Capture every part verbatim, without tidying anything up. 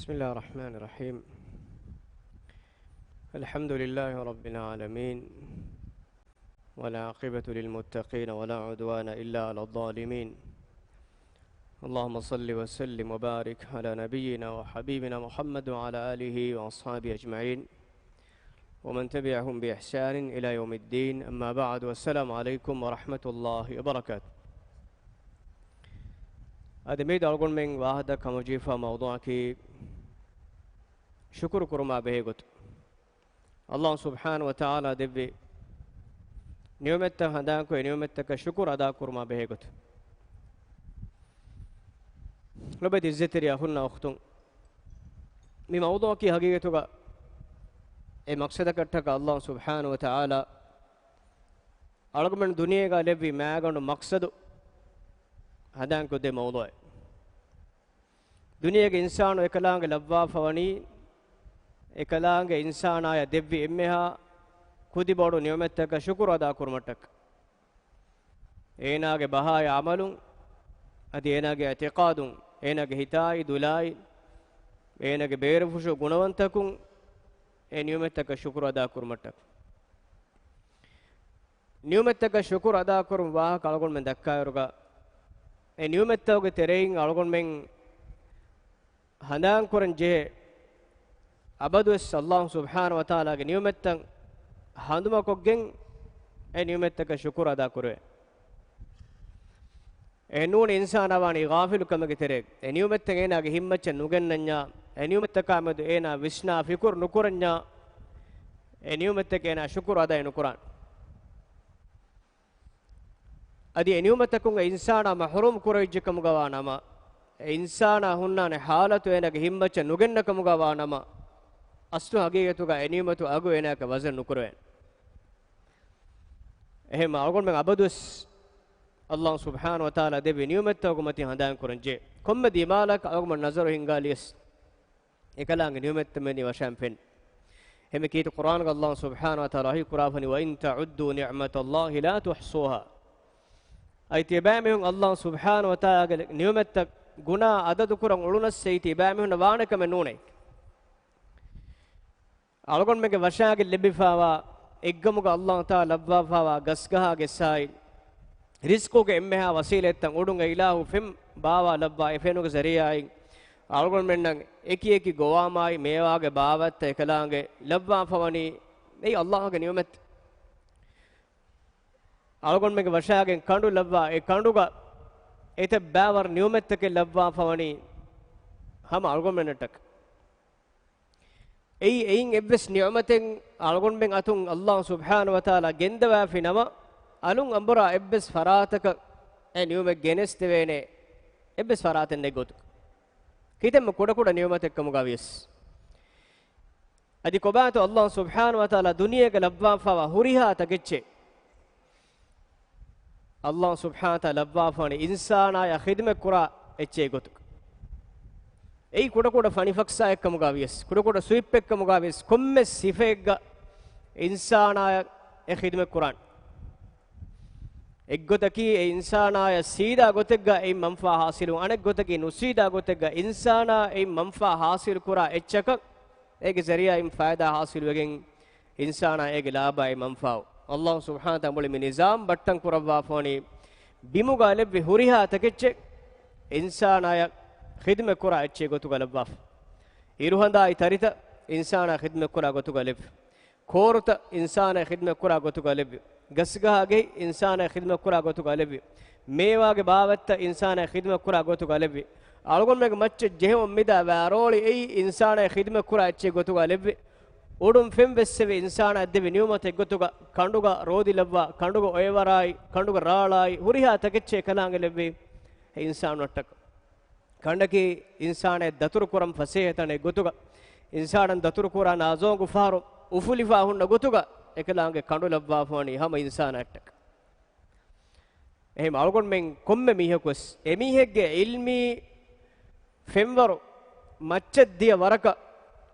بسم الله الرحمن الرحيم. الحمد لله رب العالمين، والعاقبة للمتقين، ولا عدوان إلا على الظالمين. اللهم صل وسلم وبارك على نبينا وحبيبنا محمد وعلى آله وأصحابه أجمعين، ومن تبعهم بإحسان إلى يوم الدين. أما بعد، والسلام عليكم ورحمة الله وبركاته. އަދި މިއަދު އަޅުގަނޑުމެން ވާހަކަދައްކަން ހަމަޖެހިފަ މައުޟޫޢަކީ ޝުކުރު ކުރުމާ ބެހޭ ގޮތު. ﷲ ސުބްޙާނަހޫ ވަތަޢާލާ ދެއްވި ނިޢުމަތްތައް ހަނދާންކޮށް، އެ ނިޢުމަތްތަކަށް ޝުކުރު އަދާކުރުމާ ބެހޭ ގޮތު. ލޮބުވެތި އިއްޒަތްތެރި އަޚުންނާ އުޚްތުން، މި މައުޟޫޢަކީ ހަގީގަތުގަ އެ މަޤްޞަދަކަށްޓަކާ ﷲ ސުބްޙާނަހޫ ވަތަޢާލާ އަޅުގަނޑުމެން ދުނިޔޭގަ ލެއްވި މައިގަނޑު މަޤްޞަދު ހަނދާންކޮށްދޭ މައުޟޫޢެއް. ދުނިޔޭގެ އިންސާނު އެކަލާނގެ ލައްވާފަ ވަނީ، އެކަލާނގެ އިންސާނާޔަށް ދެއްވި އެންމެހާ ކުދިބޮޑު ނިޢުމަތްތަކަށް ޝުކުރު އަދާކުރުމަށްޓަކަ. އޭނާގެ ބަހާއި ޢަމަލުން، އަދި އޭނާގެ އިޢްތިޤާދުން، އޭނާގެ ހިތާއި ދުލާއި، އޭނާގެ ބޭރުފުށު ގުނަވަންތަކުން އެ ނިޢުމަތްތަކަށް ޝުކުރު އަދާކުރުމަށްޓަކަ. ނިޢުމަތްތަކަށް ޝުކުރު އަދާކުރުން ވާހަކަ އަޅުގަނޑުމެން ދައްކާއިރުގަ، އެ ނިޢުމަތްތަކުގެ ތެރެއިން އަޅުގަނޑުމެން ހަނދާންކުރަން ޖެހޭ، އަބަދުވެސް ﷲ ސުބްޙާނަހޫ ވަތަޢާލާގެ ނިޢުމަތްތައް ހަނދުމަކޮށްގެން އެ ނިޢުމަތްތަކަށް ޝުކުރު އަދާކުރެވޭ. އެހެންނޫން އިންސާނާ ވާނީ ޣާފިލު ކަމެއްގެ ތެރޭ. އެ ނިޢުމަތްތައް އޭނާގެ ހިތްމައްޗަށް ނުގެންނަންޏާ، އެ ނިޢުމަތްތަކާ މެދު އޭނާ ވިސްނާ ފިކުރު ނުކުރަންޏާ، އެ ނިޢުމަތްތަކަށް އޭނާ ޝުކުރު އަދާ ނުކުރާނެ. އަދި އެ ނިޢުމަތްތަކުން އެ އިންސާނާ މަޙްރޫމް ކުރެވިއްޖެ ކަމުގަ ވާ ނަމަ، އެ އިންސާނާ ހުންނާނެ ޙާލަތު އޭނާގެ ހިތްމައްޗަށް ނުގެންނަ ކަމުގަ ވާ ނަމަ، އަސްލު ހަގީގަތުގަ އެ ނިޢުމަތު އަގު އޭނާއަކަށް ވަޒަން ނުކުރެވޭނެ. އެހެން އަޅުގަނޑުމެން އަބަދުވެސް ﷲ ސުބްޙާނަހޫ ވަތަޢާލާ ދެއްވި ނިޢުމަތްތަކުގެ މަތިން ހަނދާން ކުރަން ޖެހޭ. ކޮންމެ ދިމާލަކަށް އަޅުގަނޑުމެން ނަޒަރު ހިންގާލިޔަސް، އެކަލާނގެ ނިޢުމަތްތައް މެނި ވަށާން ފެން. އެހެން ކީރިތި ޤުރްއާނުގަ ﷲ ސުބްޙާނަހޫ ވަތަޢާލާ ވަޙީ ކުރާފަނި، "وَإِن تَعُدُّوا نِعْمَتَ اللَّهِ لَا تُحْصُوهَا." އަދި ތިޔަބައިމީހުން ﷲ ސުބްޙާނަހޫ ވަތަޢާލާގެ ނިޢުމަތްތައް ގުނާ އަދަދު ކުރަން އުޅުނަސް އެއީ ތިޔަބައިމީހުންނަށް ވާނެ ކަމެއް ނޫނޭ. އަޅުގަނޑުމެންގެ ވަށާގެން ލިބިފައިވާ، އެއްގަމުގަ ﷲ ތަޢާލާ ލައްވާފައިވާ ގަސްގަހާގެ އެއްސާއި، ރިޒްޤުގެ އެންމެހާ ވަސީލަތްތައް އުޑުން އެ އިލާހު ފެން ބާވާ ލައްވާ، އެ ފެނުގެ ޒަރީޢާއިން އަޅުގަނޑުމެންނަށް އެކި އެކި ގޮވާމާއި މޭވާގެ ބާވަތްތައް އެކަލާނގެ ލައްވާފަ ވަނީ އެއީ ﷲގެ ނިޢުމަތް. އަޅުގަނޑުމެންގެ ވަށާގެން ކަނޑު ލައްވާ، އެ ކަނޑުގަ އެތައް ބައިވަރު ނިޢުމަތްތަކެއް ލައްވާފަ ވަނީ ހަމަ އަޅުގަނޑުމެންނަށްޓަކަ. އެއީ، އެއިން އެއްވެސް ނިޢުމަތެއް އަޅުގަނޑުމެން އަތުން ﷲ ސުބްޙާނަހޫ ވަތަޢާލާ ގެންދަވާފި ނަމަ، އަލުން އަނބުރާ އެއްވެސް ފަރާތަކަށް އެ ނިޢުމަތް ގެނެސްދެވޭނެ އެއްވެސް ފަރާތެއް ނެތް ގޮތުގަ. ކިތަންމެ ކުޑަކުޑަ ނިޢުމަތެއްކަމުގަ ވިޔަސް. އަދި ކޮބާތޯ ﷲ ސުބްޙާނަހޫ ވަތަޢާލާ ދުނިޔޭގަ ލައްވާފައިވާ ހުރިހާ ތަކެއްޗެއް، ﷲ ސުބްޙާނަހޫ ވަތަޢާލާ ލައްވާފަވަނީ އިންސާނާޔަށް ޚިދުމަތް ކުރާ އެއްޗެއް ގޮތުގަ. އެއީ ކުޑަކުޑަ ފަނިފަކްސާއެއްކަމުގަ ވިޔަސް، ކުޑަކުޑަ ސުއިޕްއެއްކަމުގަ ވިޔަސް، ކޮންމެ ސިފައެއްގަ އިންސާނާޔަށް އެ ޚިދުމަތް ކުރާނެ. އެއްގޮތަކީ އެ އިންސާނާޔަށް ސީދާ ގޮތެއްގަ އެއިން މަންފާ ހާސިލު، އަނެއްގޮތަކީ ނުސީދާ ގޮތެއްގަ އިންސާނާ އެއިން މަންފާ ހާސިލު ކުރާ އެއްޗަކަށް އޭގެ ޒަރީޢާއިން ފައިދާ ހާސިލުވެގެން، އިންސާނާ އޭގެ ލާބާއި މަންފާއު. ﷲ ސުބްޙާނަހޫ ވަތަޢާލާ މުޅި މި ނިޒާމް ބައްޓަން ކުރައްވާފަވަނީ ބިމުގަ ލެއްވި ހުރިހާ ތަކެއްޗެއް އިންސާނާޔަށް ޚިދުމަތް ކުރާ އެއްޗެއް ގޮތުގަ ލައްވާފަ. އިރުހަނދާއި ތަރިތައް އިންސާނާ ޚިދުމަތް ކުރާ ގޮތުގަ ލެއްވި. ކޯރުތައް އިންސާނާ ޚިދުމަތް ކުރާ ގޮތުގަ ލެއްވި. ގަސްގަހާގެ އިންސާނާ ޚިދުމަތް ކުރާ ގޮތުގަ ލެއްވި. މޭވާގެ ބާވަތްތައް އިންސާނާ ޚިދުމަތް ކުރާ ގޮތުގަ ލެއްވި. އަޅުގަނޑުމެންގެ މައްޗަށް ޖެހެމުން މިދާ ވަރޯޅި އެއީ އިންސާނާ ޚިދުމަތް ކުރާ އެއްޗެއް ގޮތުގަ ލެއްވި. އުޑުން ފެން ވެއްސެވި އިންސާނާ ދެވި ނިޢުމަތެއް ގޮތުގަ، ކަނޑުގަ ރޯދި ލައްވާ، ކަނޑުގަ އޮއެވަރާއި، ކަނޑުގަ ރާޅާއި، ހުރިހާ ތަކެއްޗެއް ކަލާނގެ ލެއްވީ އެ އިންސާނުންނަށްޓަކަ. ކަނޑަކީ އިންސާނާ ދަތުރު ކުރަން ފަސޭހަ ތަނެއް ގޮތުގަ، އިންސާނާ ދަތުރު ކުރާ ނާޒޯނގު ފަހަރު އުފުލިފާ ހުންނަ ގޮތުގަ، އެކަލާނގެ ކަނޑު ލައްވާފަވަނީ ހަމަ އިންސާނާއަށްޓަކަ. އެހެން އަޅުގަނޑުމެން ކޮންމެ މީހަކުވެސް އެމީހެއްގެ ޢިލްމީ ފެންވަރު މައްޗަށް ދިޔަ ވަރަކަށް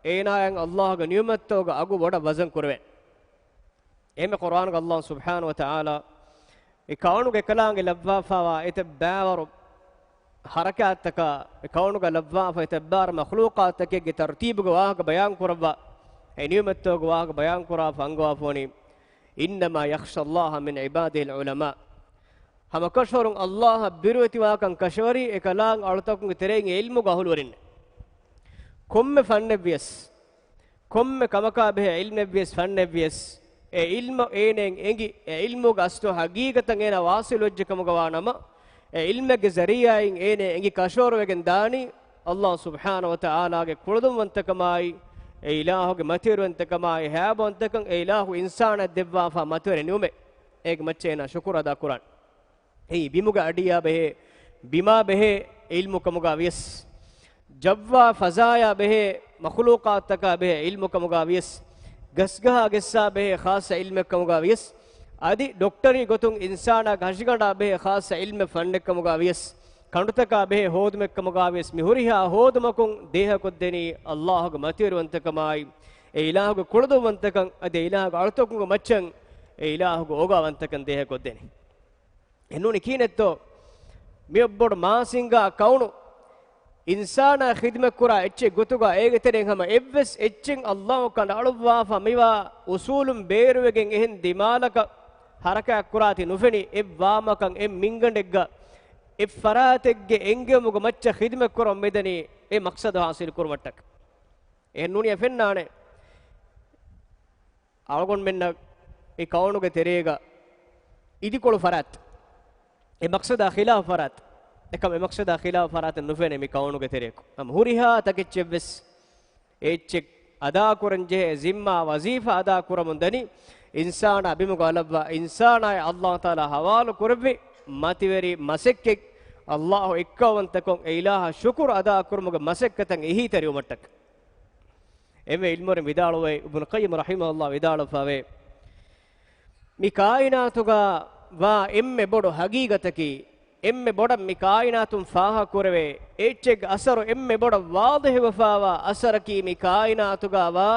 އޭނާއަށް ﷲގެ ނިޢުމަތްތަކުގެ އަގު ބޮޑަށް ވަޒަން ކުރެވޭ. އެހެންމެ ޤުރްއާނުގަ ﷲ ސުބްޙާނަހޫ ވަތަޢާލާ އެ ކައުނުގެ އެކަލާނގެ ލައްވާފައިވާ އެތައް ބައިވަރު ހަރަކާތްތަކާ މި ކައުނުގަ ލައްވާފަ އެތައްބާރަ މަޚްލޫޤާތްތަކެއްގެ ތަރުތީބުގެ ވާހަކަ ބަޔާން ކުރައްވާ، އެ ނިޢުމަތްތަކުގެ ވާހަކަ ބަޔާން ކުރާފަ އަންގަވާފަވަނީ، إنما يخشى الله من عباده العلماء. ހަމަކަށަވަރުން ﷲ އަށް ބިރުވެތިވާކަން ކަށަވަރީ އެކަލާނގެ އަޅުތަކުންގެ ތެރެއިން އެ ޢިލްމުގެ އަހުލުވެރިން. ކޮންމެ ފަންނެއްވިޔަސް، ކޮންމެ ކަމަކާ ބެހޭ ޢިލްމެއްވިޔަސް ފަންނެއްވިޔަސް، އެ ޢިލްމަށް އޭނައަށް އެނގި، އެ ޢިލްމުގެ އަސްލު ޙަޤީޤަތަށް އޭނަ ވާޞިލުވެއްޖެ ކަމުގަ ވާ ނަމަ، އެ ޢިލްމެއްގެ ޒަރީޢާއިން އޭނައަށް އެނގި ކަށަވަރުވެގެން ދާނީ، ﷲ ސުބްޙާނަހޫ ވަތަޢާލާގެ ކުޅަދުންވަންތަކަމާއި، އެ އިލާހުގެ މަތިވެރިވަންތަކަމާއި، ހައިބަވަންތަކަން އެ އިލާހު އިންސާނާއަށް ދެއްވާފާ މަތިވެރި ނިޢުމަތް. އޭގެ މައްޗަށް އޭނާ ޝުކުރު އަދާ ކުރާނެ. އެއީ ބިމުގެ އަޑިއާ ބެހޭ، ބިމާ ބެހޭ ޢިލްމު ކަމުގަ ވިޔަސް، ޖައްވާ ފަޒާޔާ ބެހޭ މަޚްލޫޤާތްތަކާ ބެހޭ ޢިލްމު ކަމުގަ ވިޔަސް، ގަސްގަހާ ގެއްސާ ބެހޭ ޚާއްޞަ ޢިލްމެއް ކަމުގަ ވިޔަސް، އަދި ޑޮކްޓަރީ ގޮތުން އިންސާނާގެ ހަށިގަނޑާ ބެހޭ ޚާއްޞަ ޢިލްމެއް ފަންނެއް ކަމުގަ ވިޔަސް، ކަނޑުތަކާ ބެހޭ ހޯދުމެއް ކަމުގަ ވިޔަސް، މި ހުރިހާ ހޯދުމަކުން ދޭހަކޮށްދެނީ ﷲ ގެ މަތިވެރިވަންތަކަމާއި، އެ އިލާހުގެ ކުޅަދުންވަންތަކަން އަދި އެ އިލާހުގެ އަޅުތަކުންގެ މައްޗަށް އެ އިލާހުގެ އޯގާވަންތަކަން ދޭހަކޮށްދެނީ. އެނޫނީ ކިހިނެއްތޯ؟ މިއޮއްބޮޑު މާސިންގާ ކައުނު އިންސާނާ ޚިދުމަތްކުރާ އެއްޗެއް ގޮތުގަ އޭގެ ތެރެއިން ހަމަ އެއްވެސް އެއްޗެއް ﷲ ކަނޑައަޅުއްވާފަ މިވާ އުސޫލުން ބޭރުވެގެން އެހެން ދިމާލަކަށް ހަރަކާތް ކުރާތީ ނުފެނި އެއްވާމަކަށް އެއް މިންގަނޑެއްގަ އެއް ފަރާތެއްގެ އެންގެވުމުގެ މައްޗަށް ޚިދުމަތް ކުރަން މިދަނީ އެ މަޤްޞަދު ޙާޞިލު ކުރުމަށްޓަކައި. އެހެން ނޫނީ ފެންނާނެ. އަޅުގަނޑުމެންނަށް މި ކައުނުގެ ތެރޭގަ އިދިކޮޅު ފަރާތް، އެ މަޤްޞަދާ ޚިލާފު ފަރާތް، އެކަމް އެ މަޤްޞަދާ ޚިލާފު ފަރާތެއް ނުފެނޭ މި ކައުނުގެ ތެރެއަކު. ހަމަ ހުރިހާ ތަކެއްޗެއްވެސް އެ އެއްޗެއް އަދާކުރަން ޖެހޭ ޒިންމާ ވަޒީފާ އަދާކުރަމުން ދަނީ، އިންސާނާ ބިމުގަ ލައްވާ އިންސާނާއަށް ﷲ ތަޢާލާ ޙަވާލު ކުރެއްވި މަތިވެރި މަސައްކަތް، ﷲ އެއްކައުވަންތަކޮށް އެ އިލާހަށް ޝުކުރު އަދާކުރުމުގެ މަސައްކަތަށް އެހީތެރިވުމަށްޓަކައި. އެންމެ ޢިލްމުވެރިން ވިދާޅުވޭ، އިބްނު ޤައްޔިމް ރަޙިމަހުﷲ ވިދާޅުވެފަވޭ، މި ކާއިނާތުގަ ވާ އެންމެ ބޮޑު ޙަޤީޤަތަކީ، އެންމެ ބޮޑަށް މި ކާއިނާތުން ފާހަގަކުރެވޭ އެއްޗެއްގެ އަސަރު އެންމެ ބޮޑަށް ވާޟިޙުވެފަވާ އަސަރަކީ މި ކާއިނާތުގަ ވާ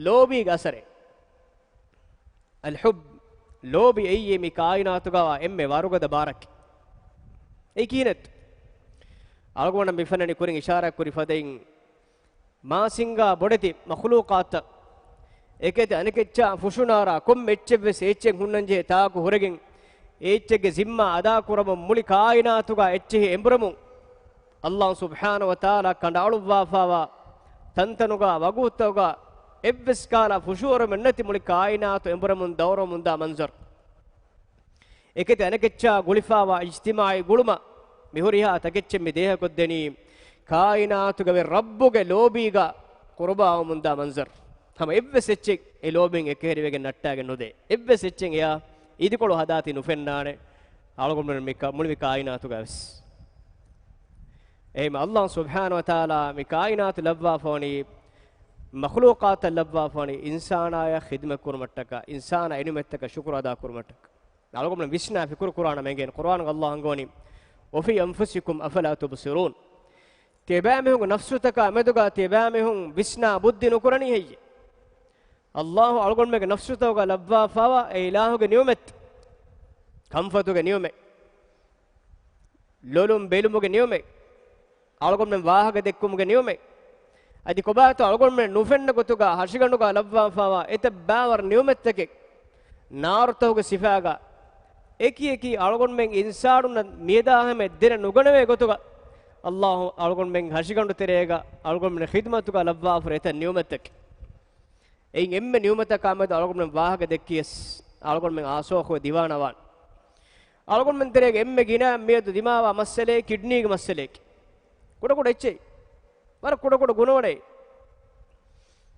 ލޯބީގެ އަސަރެއް. އަލްޙުއްބު، ލޯބި އެއީ މި ކާއިނާތުގަ ވާ އެންމެ ވަރުގަދަ ބާރަކީ. އެއީ ކިހިނެއްތަ؟ އަޅުގަނޑަށް މި ފެންނަނީ ކުރިން އިޝާރާތް ކުރި ފަދައިން، މާސިންގާ ބޮޑެތި މަޚްލޫޤާތަށް އެކެތި އަނެކެއްޗާ ފުށުނާރާ ކޮންމެ އެއްޗެއްވެސް އެއްޗެއް ހުންނަންޖެހޭ ތާކު ހުރެގެން، އެ އެއްޗެއްގެ ޒިންމާ އަދާކުރަމުން މުޅި ކާއިނާތުގަ އެއްޗެހި އެނބުރަމުން، ﷲ ސުބްޙާނަހޫ ވަތަޢާލާ ކަނޑައަޅުއްވާފަވާ ތަންތަނުގަ ވަގުތުތަކުގަ އެއްވެސް ކަހަލަ ފުށުއަރުމެއް ނެތި މުޅި ކާއިނާތު އެނބުރަމުން ދައުރަމުންދާ މަންޒަރު. އެކެތި އަނެކެއްޗާ ގުޅިފަވާ އިޖްތިމާޢީ ގުޅުމަށް މި ހުރިހާ ތަކެއްޗެއް މި ދޭހަކޮށްދެނީ، ކާއިނާތުގެ ރައްބުގެ ލޯބީގަ ޤުރުބާވަމުންދާ މަންޒަރު. ހަމަ އެއްވެސް އެއްޗެއް އެ ލޯބިން އެކަހެރިވެގެން ނައްޓާގެން ނުދޭ. އެއްވެސް އެއްޗެއް އެޔާ އިދިކޮޅު ހަދާތީ ނުފެންނާނެ. އަޅުގަނޑުމެން މި ކަ-، މުޅި މި ކާއިނާތުގަވެސް. އެހެން ﷲ ސުބްޙާނަހޫ ވަތަޢާލާ މި ކާއިނާތު ލައްވާފަވަނީ މަޚްލޫޤާތަށް ލައްވާފަވަނީ އިންސާނާޔަށް ޚިދުމަތް ކުރުމަށްޓަކާ، އިންސާނާ އެ ނިޢުމަތްތަކަށް ޝުކުރު އަދާ ކުރުމަށްޓަކާ. އަޅުގަނޑު ވިސްނާ ފިކުރު ކުރާނަމޭ އެނގޭނެ. ޤުރުއާނުގަ ﷲ އަންގަވަނީ، "وفي أنفسكم أفلا تبصرون." ތިޔަބައިމީހުންގެ ނަފްސުތަކާ މެދުގަ ތިޔަބައިމީހުން ވިސްނާ ބުއްދި ނުކުރަނީ ހެއްޔޭ؟ ﷲ އަޅުގަނޑުމެންގެ ނަފްސުތަކުގަ ލައްވާފަވާ އެ އިލާހުގެ ނިޢުމަތް، ކަންފަތުގެ ނިޢުމަތް، ލޮލުން ބެލުމުގެ ނިޢުމަތް، އަޅުގަނޑުމެން ވާހަކަ ދެއްކުމުގެ ނިޢުމަތް. އަދި ކޮބާތޯ އަޅުގަނޑުމެން ނުފެންނަ ގޮތުގަ ހަށިގަނޑުގަ ލައްވާފަވާ އެތައް ބާވަރު ނިޢުމަތްތަކެއް، ނާރުތަކުގެ ސިފާގަ އެކި އެކި އަޅުގަނޑުމެން އިންސާނުންނަށް މިއަދާ ހަމަ ދެނެއް ނުގަނެވޭ ގޮތުގަ، ﷲ އަޅުގަނޑުމެން ހަށިގަނޑު ތެރޭގަ އަޅުގަނޑުމެން ޚިދުމަތުގަ ލައްވާފަ އެތައް ނިޢުމަތްތަކެއް. އެއިން އެންމެ ނިޢުމަތަކާ މެދު އަޅުގަނޑުމެން ވާހަކަ ދެއްކިޔަސް، އަޅުގަނޑުމެން އާސޯހުވެ ދިވާނަވާނެ. އަޅުގަނޑުމެން ތެރޭގަ އެންމެ ގިނަ މިއަދު ދިމާވާ މައްސަލައެއް ކިޑްނީގެ މައްސަލައެކޭ. ކުޑަކުޑަ އެއްޗެއް. ވަރަށް ކުޑަކުޑަ ގުނަވަނައެއް.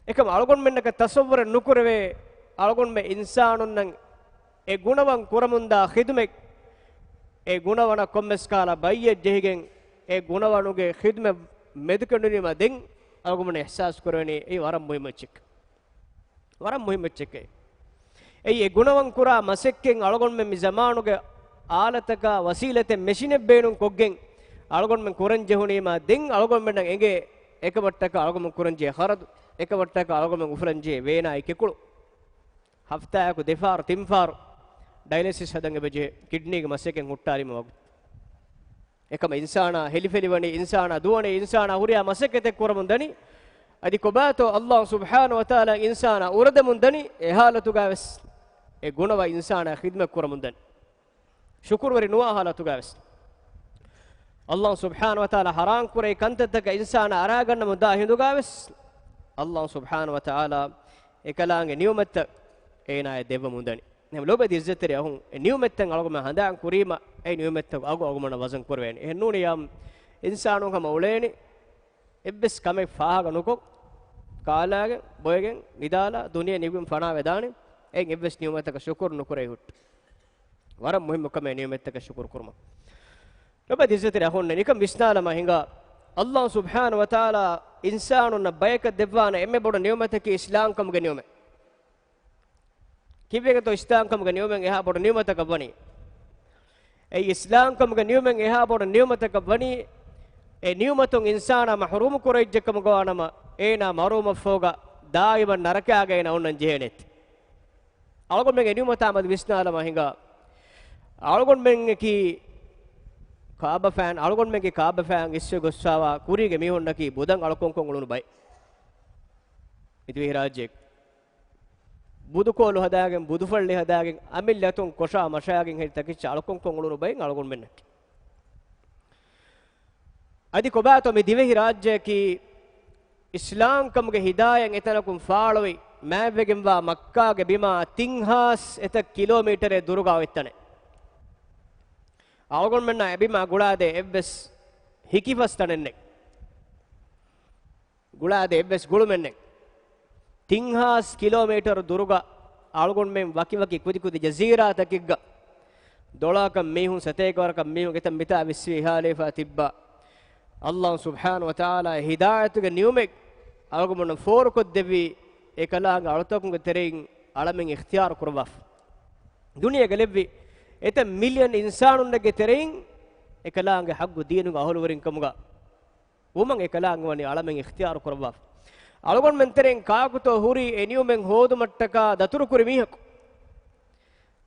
އެކަމް އަޅުގަނޑުމެންނަކަށް ތަޞައްވުރެއް ނުކުރެވޭ، އަޅުގަނޑުމެން އިންސާނުންނަށް އެ ގުނަވަން ކުރަމުންދާ ޚިދުމަތް، އެ ގުނަވަނަށް ކޮންމެސް ކަހަލަ ބައްޔެއް ޖެހިގެން، އެ ގުނަވަނުގެ ޚިދުމަތް މެދުކެނޑުނީމަ ދެން އަޅުގަނޑުމެން އިޙްސާސް ކުރެވެނީ އެއީ ވަރަށް މުހިއްމު އެއްޗެކޭ. ވަރަށް މުހިއްމު އެއްޗެކޭ. އެއީ އެ ގުނަވަން ކުރާ މަސައްކަތް އަޅުގަނޑުމެން މި ޒަމާނުގެ އާލަތަކާ ވަސީލަތެއް މެޝިނެއް ބޭނުން ކޮށްގެން އަޅުގަނޑުމެން ކުރަން ޖެހުނީމާ ދެން އަޅުގަނޑުމެންނަށް އެނގޭ އެކަމަށްޓަކާ އަޅުގަނޑުމެން ކުރަން ޖެހޭ ޚަރަދު، އެކަމަށްޓަކާ އަޅުގަނޑުމެން އުފުލަން ޖެހޭ ވޭނާއި ކެކުޅު. ހަފްތާއަކު ދެފާރު ތިންފާރު ޑަޔަލިސިސް ހަދަން އެބަޖެހޭ ކިޑްނީގެ މަސައްކަތް ހުއްޓާލީމަ ވަގުތު. އެކަމަ އިންސާނާ ހެލިފެލިވަނީ، އިންސާނާ ދުވަނީ، އިންސާނާ ހުރިހާ މަސައްކަތެއް ކުރަމުން ދަނީ. އަދި ކޮބާތޯ އައްލާހު ސުބްޙާނަހު ވަތަޢާލާ އިންސާނާ އުރަދެމުން ދަނީ، އެ ހާލަތުގަވެސް އެ ގުނަވަ އިންސާނާ ޚިދްމަތް ކުރަމުން ދަނީ. ޝުކުރުވެރި ނުވާ ހާލަތުގަވެސް. އައްލާހު ސުބްޙާނަހު ވަތަޢާލާ ޙަރާމް ކުރެއްވި ކަންތައްތަކަށް އިންސާނާ އަރާގަންނަމުން ދާ ހިނދުގަވެސް، އައްލާހު ސުބްޙާނަހު ވަތަޢާލާ އެކަލާނގެ ނިޢުމަތްތައް އޭނާޔަށް ދެއްވަމުން ދަނީ. އެހެން ލޯބިވެތި ޢިއްޒަތްތެރި އަޚުން، އެ ނިޢުމަތްތައް އަޅުގަނޑުމެން ހަނދާން ކުރީމަ، އެ ނިޢުމަތްތައް އަގު އަގުމަންނަށް ވަޒަން ކުރެވޭނެ. އެހެން ނޫނީ އާ އިންސާނުން ހަމަ އުޅޭނީ އެއްވެސް ކަމެއް ފާހަގަ ނުކޮށް، ކާލާގެން، ބޮއެގެން، ނިދާލާ، ދުނިޔެ ނިމިގެން ފަނާވެދާނެ. އެއިން އެއްވެސް ނިޢުމަތަކަށް ޝުކުރު ނުކުރެވި ހުއްޓު. ވަރަށް މުހިއްމު ކަމެއް ނިޢުމަތްތަކަށް ޝުކުރު ކުރުމަށް. ލޯބިވެތި ޢިއްޒަތްތެރި އަޚުންނޭ، ނިކަން ވިސްނާލަމާ ހިނގާ، އައްލާހު ސުބްޙާނަހު ވަތަޢާލާ އިންސާނުންނަށް ބަޔަކަށް ދެއްވާނެ އެންމެ ބޮޑު ނިޢުމަތަކީ އިސްލާމްކަމުގެ ނިޢުމަތް. ކިއްވެގެންތޯ އިސްލާމްކަމުގެ ނިޢުމަތް އެހާ ބޮޑު ނިޢުމަތަކަށް ވަނީ؟ އެއީ އިސްލާމްކަމުގެ ނިޢުމަތް އެހާ ބޮޑު ނިޢުމަތަކަށް ވަނީ، އެ ނިޢުމަތުން އިންސާނާ މަޙްރޫމު ކުރެވިއްޖެކަމުގަވާނަމަ، އޭނާ މަރުވުމަށްފަހުގަ ދާއިމަށް ނަރަކާގަ އޭނާ އޮންނަން ޖެހޭނެތީ. އަޅުގަނޑުމެންގެ ނިޢުމަތާ މަދު ވިސްނާލަމާ ހިނގާ. އަޅުގަނޑުމެންގެ ކާބަފައިން، އަޅުގަނޑުމެންގެ ކާބަފައިން އިސްވެ ގޮއްސާވާ ކުރީގެ މީހުންނަކީ ބުދަން އަޅުކޮންކޮން އުޅުނު ބައެއް. މި ދިވެހިރާއްޖެ ބުދުކޯލު ހަދާގެން، ބުދުފައްޅި ހަދާގެން، އަމިއްލަ އަތުން ކޮށާ މަށާގެން ހެދި ތަކެއްޗަށް އަޅުކޮންކޮން އުޅުނު ބައެއް އަޅުގަނޑުމެންނަކީ. އަދި ކޮބާތޯ މި ދިވެހިރާއްޖެއަކީ އިސްލާމްކަމުގެ ހިދާޔަތް އެތަނަކުން ފާޅުވި، މާތްވެގެންވާ މައްކާގެ ބިމާ ތިންހާސް އެތައް ކިލޯމީޓަރެއް ދުރުގަ އޮތް ތަނެއް. އަޅުގަނޑުމެންނާ އެ ބިމާ ގުޅާދޭ އެއްވެސް ހިކިފަސް ތަނެއް ނެތް. ގުޅާދޭ އެއްވެސް ގުޅުމެއް ނެތް. ތިންހާސް ކިލޯމީޓަރު ދުރުގަ އަޅުގަނޑުމެން ވަކިވަކި ކުދިކުދި ޖަޒީރާތަކެއްގަ ދޮޅާކަށް މީހުން، ސަތޭކަ ވަރަކަށް މީހުން އެތަން މިތާ ވިސްވީ ހާލެވިފާ ތިއްބާ. އައްލާހު ސުބްޙާނަހު ވަތަޢާލާ ހިދާޔަތުގެ ނިޢުމަތް އަޅުގަނޑުމެންނަށް ފޯރުކޮށްދެއްވީ، އެކަލާނގެ އަޅުތަކުންގެ ތެރެއިން އަޅަމެން އިޚްތިޔާރު ކުރައްވާފަ. ދުނިޔޭގަ ލެއްވި އެތައް މިލިއަން އިންސާނުންނެއްގެ ތެރެއިން އެކަލާނގެ ޙައްޤު ދީނުގެ އަހުލުވެރިން ކަމުގަ ވުމަށް އެކަލާނގެ ވަނީ އަޅަމެން އިޚްތިޔާރު ކުރައްވާފަ. އަޅުގަނޑުމެން ތެރެއިން ކާކުތޯ ހުރީ އެ ނިޢުމަތް ހޯދުމަށްޓަކާ ދަތުރުކުރި މީހަކު؟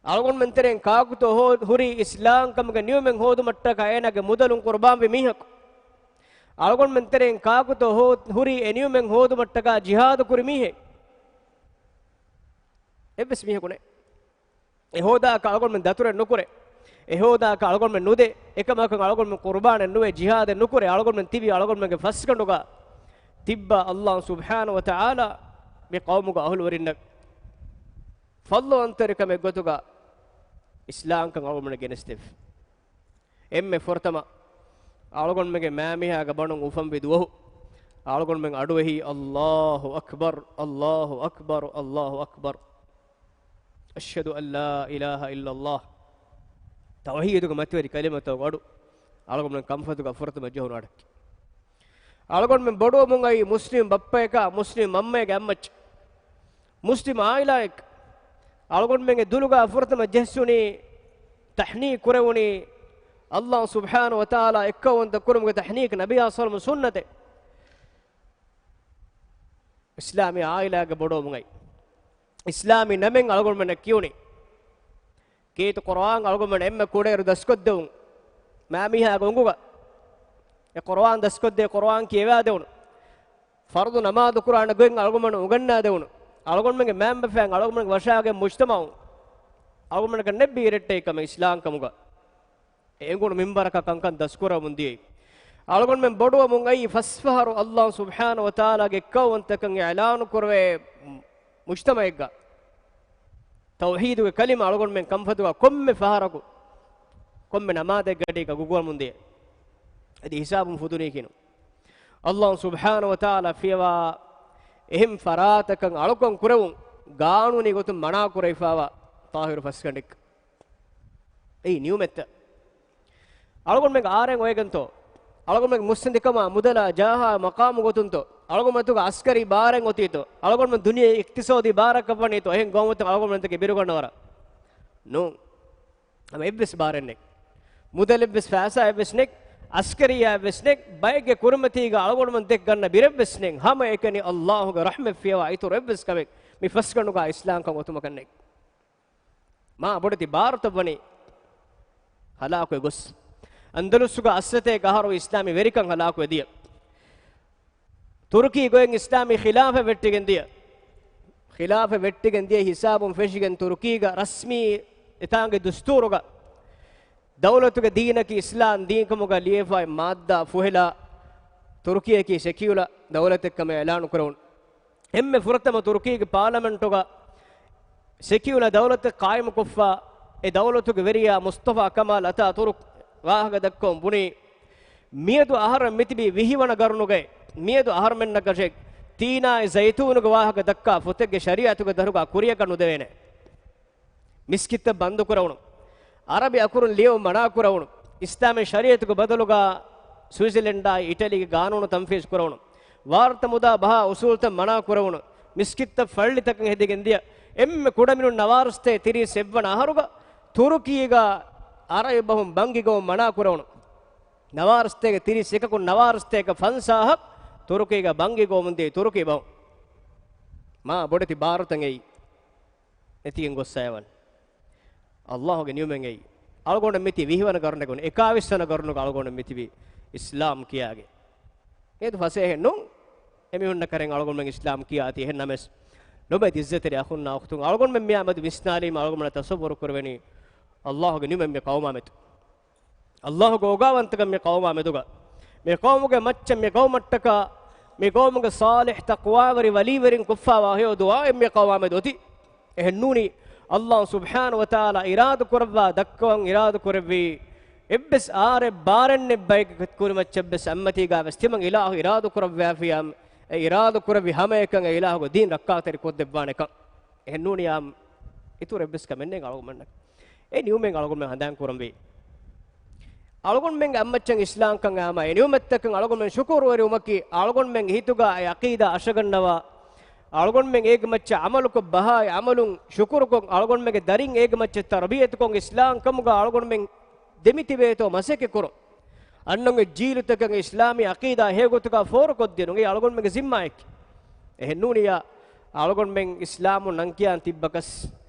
އަޅުގަނޑުމެން ތެރެއިން ކާކުތޯ ހޯ-، ހުރީ އިސްލާމްކަމުގެ ނިޢުމަތް ހޯދުމަށްޓަކާ އޭނާގެ މުދަލުން ޤުރުބާންވި މީހަކު؟ އަޅުގަނޑުމެން ތެރެއިން ކާކުތޯ ހޯ-، ހުރީ އެ ނިޢުމަތް ހޯދުމަށްޓަކާ ޖިހާދު ކުރި މީހެއް؟ އެއްވެސް މީހަކު ނެތް. އެ ހޯދާކަށް އަޅުގަނޑުމެން ދަތުރެއް ނުކުރޭ. އެ ހޯދާކަށް އަޅުގަނޑުމެން ނުދޭ. އެކަމަކު އަޅުގަނޑުމެން ޤުރުބާނެއް ނުވޭ، ޖިހާދެއް ނުކުރޭ. އަޅުގަނޑުމެން ތިބީ އަޅުގަނޑުމެންގެ ފަސްގަނޑުގަ ތިއްބާ އައްލާހު ސުބްޙާނަހު ވަތަޢާލާ މި ޤައުމުގެ އަހުލުވެރިންނަށް ފަޟްލުވަންތަވެރިކަމެއް ގޮތުގަ އިސްލާމްކަން އަޅުގަނޑުމެންނަށް ގެނެސްދެއްވި. އެންމެ ފުރަތަމަ އަޅުގަނޑުމެންގެ މާމިހާގެ ބަނޑުން އުފަންވި ދުވަހު އަޅުގަނޑުމެން އަޑުއެހީ، އައްލާހު އަކްބަރު، އައްލާހު އަކްބަރު، އައްލާހު އަކްބަރު. އަޝްހަދު އަން ލާ އިލާހަ އިއްލައްލާހު. ތައުޙީދުގެ މަތިވެރި ކަލިމަތަކުގެ އަޑު އަޅުގަނޑުމެން ކަންފަތުގަ ފުރަތަމަ ޖެހުނު އަޑަކީ. އަޅުގަނޑުމެން ބޮޑުވަމުން އައީ މުސްލިމް ބައްޕަޔަކާ، މުސްލިމް މަންމައެއްގެ އަތްމައްޗަށް، މުސްލިމް އާއިލާއެއް. އަޅުގަނޑުމެންގެ ދުލުގަ ފުރަތަމަ ޖެއްސުނީ، ތަޙްނީކު ކުރެވުނީ، އައްލާހު ސުބްޙާނަހު ވަތަޢާލާ އެއްކައުވަންތަ ކުރުމުގެ ތަޙްނީކު، ނަބިއްޔާ ޞައްލަﷲު ޢަލައިހި ވަސައްލަމަ ސުންނަތެއް. އިސްލާމީ އާއިލާގެ ބޮޑުވަމުން އައި، އިސްލާމީ ނަމެއް އަޅުގަނޑުމެންނަށް ކިޔުނީ. ކީރިތި ޤުރުއާން އަޅުގަނޑުމެން އެންމެ ކުޑައިރު ދަސްކޮށްދެވުން. މާމީހާގެ އުނގުގަ އެ ޤުރުއާން ދަސްކޮށްދޭ، ޤުރުއާން ކިޔަވާދެވުނު. ފަރުޟު ނަމާދު ކުރާނެ ގޮތް އަޅުގަނޑުމެން އުނގަންނާދެވުނު. އަޅުގަނޑުމެންގެ މައިންބަފައިން އަޅުގަނޑުމެންގެ ވަށާގެން މުޖްތަމަޢުން އަޅުގަނޑުމެންނަކަށް ނެތް ބީރެއްޓެއް ކަމެއް އިސްލާމްކަމުގަ. އެ އެނގުނު މިންބަރަކަށް ކަންކަން ދަސްކުރަމުން ދިޔައީ. އަޅުގަނޑުމެން ބޮޑުވަމުން އައީ ފަސް ފަހަރު އައްލާހު ސުބްޙާނަހު ވަތަޢާލާގެ އެއްކައުވަންތަކަން އިޢުލާނު ކުރެވޭ މުޖްތަމަޢެއްގަ. ތައުޙީދުގެ ކަލިމަ އަޅުގަނޑުމެން ކަންފަތުގަ ކޮންމެ ފަހަރަކު، ކޮންމެ ނަމާދެއްގަޑީގަ ގުގުވަމުން ދިޔަ. އަދި ހިސާބުން ފުދުނީކީނު. އައްލާހު ސުބްޙާނަހު ވަތަޢާލާ ފިޔަވާ އެހެން ފަރާތަކަށް އަޅުކަން ކުރެވުން ގާނޫނީ ގޮތުން މަނާ ކުރެވިފާވާ ޠާހިރު ފަސްގަނޑެއް. އެއީ ނިޢުމަތްތައް. އަޅުގަނޑުމެންގެ އާރެއް އޮވެގެންތޯ؟ އަޅުގަނޑުމެންގެ މުއްސަނދިކަމާ މުދަލާ ޖާހާ މަޤާމު ގޮތުންތޯ؟ އަޅުގަނޑުމެން މަތުގަ އަސްކަރީ ބާރެއް އޮތީތޯ؟ އަޅުގަނޑުމެން ދުނިޔެ އިޤްތިޞާދީ ބާރަކަށް ވަނީތޯ؟ އެހެން ގައުމުތައް އަޅުގަނޑުމެން ދެކެ ބިރުގަންނަވަރަށް؟ ނޫން. ހަމަ އެއްވެސް ބާރެއް ނެތް. މުދަލެއްވެސް ފައިސާއެއްވެސް ނެތް. އަސްކަރިއްޔާއެއްވެސް ނެތް. ބައެއްގެ ކުރިމަތީގަ އަޅުގަނޑުމެން ދެކި ގަންނަ ބިރެއްވެސް ނެތް. ހަމަ އެކަނި އައްލާހުގެ ރަޙްމަތް ފިޔަވާ އިތުރު އެއްވެސް ކަމެއް މި ފަސްގަނޑުގަ އިސްލާމްކަން އޮތުމަކަށް ނެތް. މާ ބޮޑެތި ބާރުތައް ވަނީ ހަލާކުވެ ގޮސް. އަންދަލުސްގަ އައްސަތޭކަ އަހަރު އިސްލާމީ ވެރިކަން ހަލާކުވެ ދިޔަ. ތުރުކީ ގޮތް އިސްލާމީ ޚިލާފަތް ވެއްޓިގެން ދިޔަ. ޚިލާފަތް ވެއްޓިގެން ދިޔަ ހިސާބުން ފެށިގެން ތުރުކީގަ ރަސްމީ އެތާނގެ ދުސްތޫރުގަ ދައުލަތުގެ ދީނަކީ އިސްލާމް ދީންކަމުގަ ލިޔެފައި މާއްދާ ފުހެލާ، ތުރުކީއަކީ ސެކިއުލަ ދައުލަތެއްކަމަށް އިޢުލާނު ކުރެވުނު. އެންމެ ފުރަތަމަ ތުރުކީގެ ޕާލަމެންޓުގަ ސެކިއުލަ ދައުލަތެއް ޤާއިމުކޮށްފަ، އެ ދައުލަތުގެ ވެރިޔާ މުސްތަފާ ކަމާލް އަތާ ތުރުކް ވާހަކަ ދައްކަވަން ބުނީ، މިއަދު އަހަރެން މިތިބީ ވިހިވަނަ ގަރުނުގައި، މިއަދު އަހަރުމެންނަކަށެއް ތީނާއި ޒައިތޫނުގެ ވާހަކަ ދައްކާ ފޮތެއްގެ ޝަރީޢަތުގެ ދަރުގަ ކުރިޔަކަށް ނުދެވޭނެ. މިސްކިތްތައް ބަންދު ކުރެވުނު. އަރަބި އަކުރުން ލިޔެވުން މަނާ ކުރެވުނު. އިސްލާމީ ޝަރީޢަތުގެ ބަދަލުގަ ސުއިޒަލެންޑާއި އިޓަލީގެ ގާނޫނު ތަންފީޒު ކުރެވުނު. ވާރުތަ މުދާ ބަހާ އުސޫލުތައް މަނާ ކުރެވުނު. މިސްކިތްތައް ފައްޅިތަކަށް ހެދިގެން ދިޔަ. އެންމެ ކުޑަމިނުން ނަވާރަސަތޭކަ ތިރީސް އެއްވަނަ އަހަރުގަ ތުރުކީގަ އަރަބި ބަހުން ބަންގި ގައުމު މަނާ ކުރެވުނު. ނަވާރަސަތޭކަ ތިރީސް އެކަކުން ނަވާރަސަތޭކަ ފަންސާހަށް ތުރުކީގަ ބަންގި ގައުމުން ދިޔަ ތުރުކީ ބަހުން. މާ ބޮޑެތި ބާރުތައް އެއީ. ނެތިގެން ގޮއްސައިވަން. އައްލާހުގެ ނިޢުމަތް އެއީ. އަޅުގަނޑަށް މިތި ވިހިވަނަ ގަރުނެގުން، އެކާވީސް ވަނަ ގަރުނުގަ އަޅުގަނޑަށް މިތިބީ އިސްލާމް ކިޔާގެ. އޭދު ފަސޭހެއް ނޫން. އެމީހުންނަށް ކަރެން އަޅުގަނޑުމެން އިސްލާމް ކިޔާ އަތީ. އެހެން ނަމަވެސް، ލޮބެތި އިއްޒަތްތެރި އަޚުންނާ އުޚްތުން، އަޅުގަނޑުމެން މިއާ މެދު ވިސްނާލީމަ އަޅުގަނޑުމެންނަށް ތަޞައްވުރު ކުރެވެނީ އައްލާހުގެ ނިޢުމަތް މި ޤައުމާ މެދު. އައްލާހުގެ އޯގާވަންތަކަން މި ޤައުމާ މެދުގަ، މި ޤައުމުގެ މައްޗަށް މި ޤައުމަށްޓަކާ، މި ޤައުމުގެ ޞާލިޙް ތަޤްވާވެރި ވަލީވެރިން ކޮށްފާވާ ހެޔޮ ދުޢާއެއް މި ޤައުމާ މެދު އޮތީ. އެހެން ނޫނީ، އައްލާހު ސުބްޙާނަހު ވަތަޢާލާ އިރާދަ ކުރައްވާ ދައްކަވަން އިރާދަ ކުރެއްވީ، އެއްވެސް އާރެއް ބާރެއް ނެއްބައެއްގެ ކުރިމައްޗަށްވެސް އަތްމަތީގަވެސް ތިމަން އިލާހު އިރާދަ ކުރައްވާފިޔާ، އެ އިރާދަ ކުރެއްވި ހަމައެކަން އެ އިލާހުގެ ދީން ރައްކާތެރި ކޮށްދެއްވާނެކަން. އެހެން ނޫނިއްޔާ، އިތުރު އެއްވެސް ކަމެއް ނެތް އަޅުގަނޑުމެންނަށް. އެ ނިޢުމަތް އަޅުގަނޑުމެން ހަނދާން ކުރަންވީ. އަޅުގަނޑުމެންގެ އަތްމައްޗަށް އިސްލާމްކަން އައިމަ، އެ ނިޢުމަތްތަކަށް އަޅުގަނޑުމެން ޝުކުރުވެރިވުމަކީ، އަޅުގަނޑުމެންގެ ހިތުގަ އެ ޢަޤީދާ އަށަގަންނަވާ، އަޅުގަނޑުމެން އޭގެ މައްޗަށް ޢަމަލުކޮށް ބަހާއި ޢަމަލުން ޝުކުރުކޮށް، އަޅުގަނޑުމެންގެ ދަރިން އޭގެ މައްޗަށް ތަރުބިޔަތުކޮށް، އިސްލާމްކަމުގަ އަޅުގަނޑުމެން ދެމިތިބޭތޯ މަސައްކަތްކުރުން. އަންނަންގެ ޖީލުތަކަށް އިސްލާމީ ޢަޤީދާ ހެޔޮގޮތުގަ ފޯރުކޮށްދިނުން އެއީ އަޅުގަނޑުމެންގެ ޒިންމާއެކޭ. އެހެންނޫނިއްޔާ، އަޅުގަނޑުމެން އިސްލާމުން ނަން ކިޔާން ތިއްބަކަސް،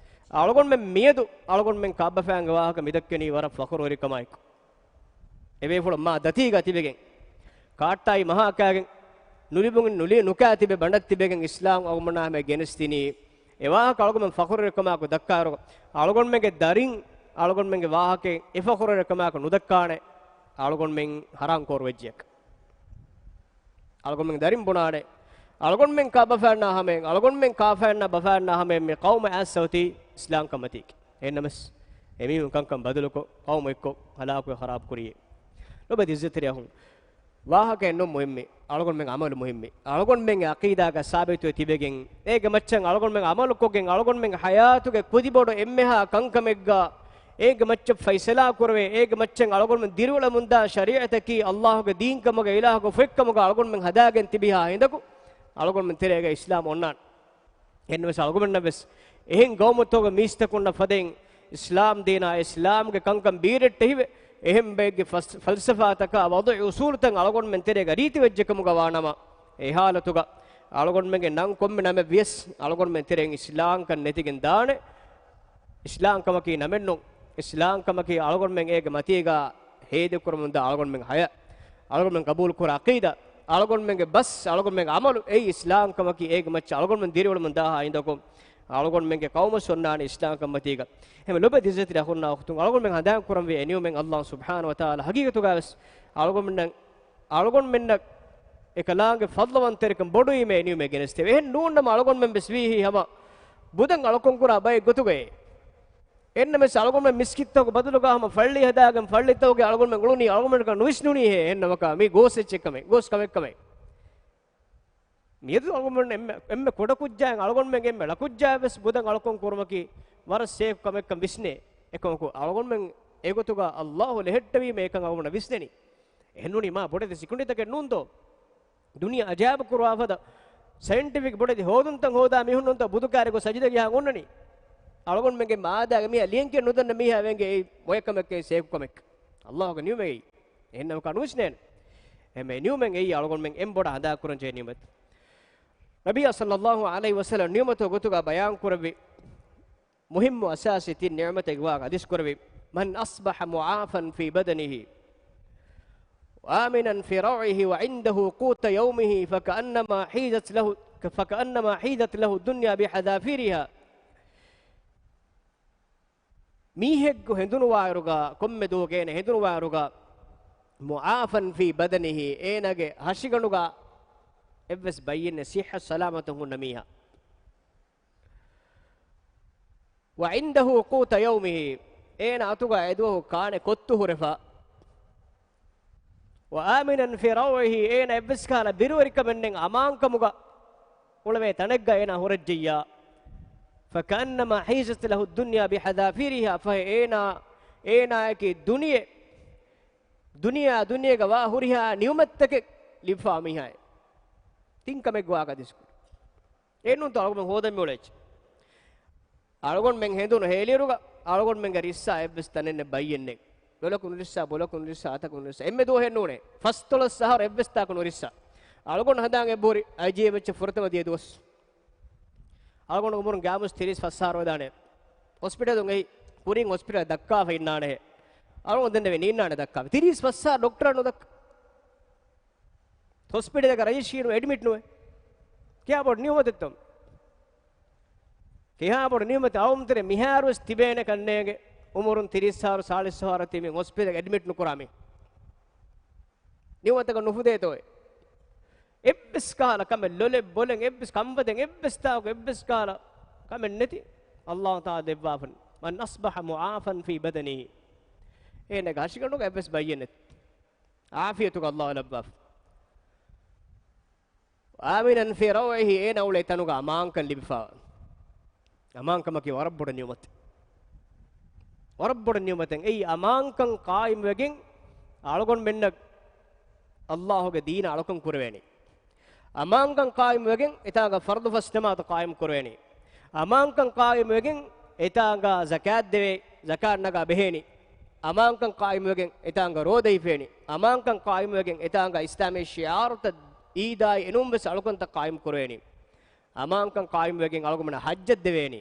އަޅުގަނޑުމެން މިއަދު އަޅުގަނޑުމެން ކާބަފައިންގެ ވާހަކަ މިދައްކަނީ ވަރަށް ފަޚުރުވެރިކަމާއެކު. އެބޭފުޅުން މާ ދަތީގަ ތިބެގެން، ކާއްޓާއި މަހާ ކާގެން، ނުލިބުން ނުލި ނުކާ ތިބެ ބަނޑަށް ތިބެގެން އިސްލާމް އަޅުގަނޑުމެންނާ ހަމަޔަށް ގެނެސްދިނީ. އެ ވާހަކަ އަޅުގަނޑުމެން ފަޚުރުވެރިކަމާއެކު ދައްކާއިރު، އަޅުގަނޑުމެންގެ ދަރިން އަޅުގަނޑުމެންގެ ވާހަކައެއް އެ ފަޚުރުވެރިކަމާއެކު ނުދައްކާނެ. އަޅުގަނޑުމެން ޙަރާމް ކޯރުވެއްޖެއަކަށް. އަޅުގަނޑުމެން ދަރިން ބުނާނެ، އަޅުގަނޑުމެން ކާބަފައިންނާ ހަމަޔަށް، އަޅުގަނޑުމެން ކާފައިންނާ ބަފައިންނާ ހަމަޔަށް މި ޤައުމަށް އައިސް އޮތީ އިސްލާމްކަން މަތީގަ. އެހެންނަމަވެސް، އެމީހުން ކަންކަން ބަދަލުކޮށް، ޤައުމު އެއްކޮށް، ހަލާކުވެ ޚަރާބު ކުރިޔޭ. ލޮބެތި އިއްޒަތްތެރި އަޚުން، ވާހަކައެއް ނޫން މުހިއްމީ، އަޅުގަނޑުމެން ޢަމަލު މުހިއްމީ. އަޅުގަނޑުމެންގެ ޢަޤީދާގަ ސާބިތުވެ ތިބެގެން، އޭގެ މައްޗަށް އަޅުގަނޑުމެން ޢަމަލުކޮށްގެން، އަޅުގަނޑުމެންގެ ޙަޔާތުގެ ކުދިބޮޑު އެންމެހާ ކަންކަމެއްގަ، އޭގެ މައްޗަށް ފައިސަލާ ކުރެވޭ، އޭގެ މައްޗަށް އަޅުގަނޑުމެން ދިރިއުޅެމުންދާ ޝަރީޢަތަކީ އައްލާހުގެ ދީންކަމުގަ އިލާހުގެ ފޮތްކަމުގަ އަޅުގަނޑުމެން ހަދާގެން ތިބިހާ ހިނދަކު، އަޅުގަނޑުމެން ތެރޭގަ އިސްލާމް އޮންނާނެ. އެހެންވެސް އަޅުގަނޑުމެންނަށްވެސް އެހެން ގައުމުތަކުގެ މީސްތަކުންނަށް ފަދައިން އިސްލާމް ދީނާ އިސްލާމްގެ ކަންކަން ބީރައްޓެހިވެ، އެހެން ބައެއްގެ ފަލް-، ފަލްސަފާތަކާ ވަޟުޢީ އުޞޫލުތައް އަޅުގަނޑުމެން ތެރޭގަ ރީތިވެއްޖެކަމުގަ ވާނަމަ، އެ ހާލަތުގަ އަޅުގަނޑުމެންގެ ނަން ކޮންމެ ނަމެއް ވިޔަސް އަޅުގަނޑުމެން ތެރެއިން އިސްލާމްކަން ނެތިގެން ދާނެ. އިސްލާމްކަމަކީ ނަމެއްނޫން. އިސްލާމްކަމަކީ އަޅުގަނޑުމެން އޭގެ މަތީގަ ހޭދަކުރަމުންދާ އަޅުގަނޑުމެން ހަޔާ، އަޅުގަނޑުމެން ގަބޫލުކުރާ ޢަޤީދާ، އަޅުގަނޑުމެންގެ ބަސް، އަޅުގަނޑުމެންގެ ޢަމަލު، އެއީ އިސްލާމްކަމަކީ އޭގެ މައްޗަށް އަޅުގަނޑުމެން ދިރިއުޅެމުން ދާހާ ހިނދަކު، އަޅުގަނޑުމެންގެ ޤައުމަށް އޮންނާނެ އިސްލާމްކަން މަތީގަ. އެހެން ލޮބެތި އިއްޒަތްތެރި އަޚުންނާ އުޚްތުން، އަޅުގަނޑުމެން ހަނދާން ކުރަންވީ އެ ނިޢުމަތް އައްލާހު ސުބްޙާނަހު ވަތަޢާލާ ޙަޤީޤަތުގަވެސް އަޅުގަނޑުމެންނަށް، އަޅުގަނޑުމެންނަށް އެކަލާނގެ ފަޟްލުވަންތެރިކަން ބޮޑުވީމޭ ނިޢުމަތް ގެނެސްދެވޭ. އެހެން ނޫންނަމަ އަޅުގަނޑުމެން ވެސް ވީހީ ހަމަ ބުދަށް އަޅުކަން ކުރާ ބައެއް ގޮތުގައޭ. އެހެންނަމަވެސް އަޅުގަނޑުމެން މިސްކިތްތަކުގެ ބަދަލުގަ ހަމަ ފައްޅި ހަދާގެން ފައްޅިތަކުގެ އަޅުގަނޑުމެން އުޅުނީ އަޅުގަނޑުމެންނަކަށް ނުވިސްނުނީހޭ. އެހެންނަމަކާ މީ ގޯސް އެއްޗެއްކަމެއް، ގޯސް ކަމެއްކަމެއް. މިއަދު އަޅުގަނޑުމެން އެންމެ، އެންމެ ކުޑަކުއްޖާއިން އަޅުގަނޑުމެން އެންމެ ޅަކުއްޖާއަށް ވެސް ބުދަށް އަޅުކަން ކުރުމަކީ ވަރަށް ސޭފް ކަމެއްކަން ވިސްނޭ. އެކަމަކު އަޅުގަނޑުމެން އެގޮތުގަ އައްލާހު ލެހެއްޓެވީމޭ އެކަން އަޅުގަނޑަށް ވިސްނެނީ. އެހެންނޫނީ މާ ބޮޑެތި ސިކުނޑިތަކެއް ނޫންދޯ؟ ދުނިޔެ އަޖާއިބު ކުރުވާ ފަދަ ސައިންޓިފިކް ބޮޑެތި ހޯދުންތައް ހޯދާ މީހުން ނޫންތޯ ބުދު ކާރިގަ ސަޖިދަ ޖަހާ އޮންނަނީ؟ އަޅުގަނޑުމެންގެ މާދާގެ މީހާ ލިޔެން ކިޔަން ނުދަންނަ މީހާ ވެންގެ އެއީ މޮޔަކަމެއް ސޭފް ކަމެއް. އައްލާހުގެ ނިޢުމަތް އެއީ. އެހެންނަމަކާ ނުވިސްނޭނެ. އެހެންމެ ނިޢުމަތް އެއީ އަޅުގަނޑުމެން އެން ބޮޑަށް ހަނދާން ކުރަން ޖެހޭ ނިޢުމަތް. ނަބިއްޔާ ޞައްލައްލާހު ޢަލައިހި ވަސައްލަމް ނިޢުމަތުގެ ގޮތުގަ ބަޔާން ކުރެއްވި މުހިއްމު އަސާސީ ތިން ނިޢުމަތެއްގެ ވާހަކަ ޙަދީޘް ކުރެއްވި، من أصبح معافى في بدنه، آمنا في روعه وعنده قوت يومه فكأنما حيزت له، فكأنما حيزت له الدنيا بحذافيرها. މީހެއްގެ ހެނދުނުވާއިރުގަ، ކޮންމެ ދުވަހުގެ އޭނަ ހެނދުނުވާއިރުގަ، معافى في بدنه، އޭނަގެ ހަށިގަނޑުގަ އެއްވެސް ބައްޔެއް ނެތް، ޞިއްޙަ ސަލާމަތުން ހުންނަ މީހާ. وعنده قوت يومه، އޭނަ އަތުގަ އެދުވަހު ކާނެ ކޮއްތު ހުރެފަ. وآمنا في روعه، އޭނަ އެއްވެސް ކަހަލަ ބިރުވެރިކަމެއް ނެތް އަމާންކަމުގަ އުޅެވޭ ތަނެއްގަ އޭނަ ހުރެއްޖެއްޔާ. فكأنما حيزت له الدنيا بحذافيرها، ފަހެ އޭނާ، އޭނާއަކީ ދުނިޔެ، ދުނިޔެ، ދުނިޔޭގަ ވާ ހުރިހާ ނިޢުމަތްތަކެއް ލިބިފާ މީހާއެއް. ތިން ކަމެއް ގޮވާގަ ދިސްކުރި. އެނޫންތޯ އަޅުގަނޑު ހޯދަން މިއުޅޭ އެއްޗެއް. އަޅުގަނޑުމެން ހެނދުނު ހޭލިއިރުގަ އަޅުގަނޑުމެންގެ ރިއްސާ އެއްވެސް ތަނެއް ނެތް ބައްޔެއް ނެތް. ބޮލަކުނު ރިއްސާ، ބޮލަކުނު ރިއްސާ، އަތަކުނު ރިއްސާ. އެންމެ ދުވަހެއް ނޫނޭ. ފަސްދޮޅަސް އަހަރު އެއްވެސް ތާކު ނުރިއްސާ. އަޅުގަނޑު ހަނދާން އެބަހުރި އައިޖީއެމްއެޗް ފުރަތަމަ ދިޔަ ދުވަސް. އަޅުގަނޑު އުމުރުން ގާމުސް ތިރީސް ފަސް އަހަރު ވެދާނެ. ހޮސްޕިޓަލުން އެހި ކުރިން ހޮސްޕިޓަލަށް ދައްކާފަ އިންނާނެހެ. އަޅުގަނޑު ދެންނެވި ނީންނާނެ ދައްކާފަ. ތިރީސް ފަސް އަހަރު ޑޮކްޓަރަށް ނުދައްކާ. ހޮސްޕިޓަލަކަށް ރަޖިސްޓްރީނު އެޑްމިޓް ނުވެ. ކިހާ ބޮޑު ނިޢުމަތެއްތޯ؟ ކިހާ ބޮޑު ނިޢުމަތެއް؟ އައުމުތެރޭ މިހާރުވެސް ތިބޭނެ ކަންނޭނގެ އުމުރުން ތިރީސް އަހަރު، ސާޅީސް އަހަރު ތިބި ހޮސްޕިޓަލަކަށް އެޑްމިޓް ނުކުރާ މީ. ނިޢުމަތަކަށް ނުފުދޭތޯއޭ؟ އެއްވެސް ކަހަލަ ކަމެއް ލޮލެއް ބޮލެއް އެއްވެސް ކަންފަދައިން އެއްވެސް ތާކު އެއްވެސް ކަހަލަ ކަމެއް ނެތި އައްލާހު ތަޢާލާ ދެއްވާފަ. من أصبح معافى في بدنه، އޭނަގެ ހަށިގަނޑުގަ އެއްވެސް ބައްޔެއް ނެތި. ޢާފިޔަތުގަ އައްލާހު ލައްވާފަ. آمنا في روعه، އޭނަ އުޅޭ ތަނުގަ އަމާންކަން ލިބިފަ. އަމާންކަމަކީ ވަރަށް ބޮޑު ނިޢުމަތެއް. ވަރަށް ބޮޑު ނިޢުމަތެއް. އެއީ އަމާންކަން ޤާއިމުވެގެން އަޅުގަނޑުމެންނަށް އައްލާހުގެ ދީނަށް އަޅުކަން ކުރެވޭނީ. އަމާންކަން ޤާއިމުވެގެން އެތާނގަ ފަރުޟު ފަސް ނަމާދު ޤާއިމު ކުރެވޭނީ. އަމާންކަން ޤާއިމުވެގެން އެތާނގަ ޒަކާތް ދެވޭ، ޒަކާތް ނަގާ ބެހޭނީ. އަމާންކަން ޤާއިމުވެގެން އެތާނގަ ރޯދަ ހިފޭނީ. އަމާންކަން ޤާއިމުވެގެން އެތާނގަ އިސްލާމީ ޝިޢާރުތައް އީދާއި އެނޫންވެސް އަޅުކަންތައް ޤާއިމު ކުރެވޭނީ. އަމާންކަން ޤާއިމުވެގެން އަޅުގަނޑުމެންނަށް ޙައްޖަށް ދެވޭނީ.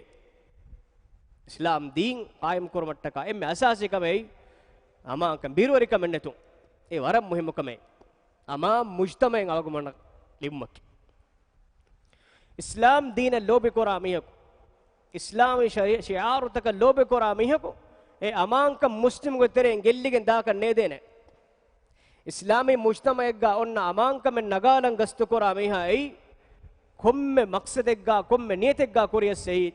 އިސްލާމް ދީން ޤާއިމު ކުރުމަށްޓަކާ އެންމެ އަސާސީ ކަމެއް އެއީ އަމާންކަން، ބިރުވެރިކަމެއް ނެތުން. އެ ވަރަށް މުހިއްމު ކަމެއް. އަމާން މުޖްތަމަޢެއް އަޅުގަނޑުމެންނަށް ލިބުމަކީ. އިސްލާމް ދީނަށް ލޯބިކުރާ މީހަކު، އިސްލާމީ ޝަރީ-، ޝިޢާރުތަކަށް ލޯބިކުރާ މީހަކު، އެ އަމާންކަން މުސްލިމުގެ ތެރެއިން ގެއްލިގެން ދާކަށް ނޭދޭނެ. އިސްލާމީ މުޖްތަމަޢެއްގަ އޮންނަ އަމާންކަމެއް ނަގާލަން ގަސްތުކުރާ މީހާ އެއީ، ކޮންމެ މަޤްޞަދެއްގަ، ކޮންމެ ނިޔަތެއްގަ ކުރިޔަސް އެއީ،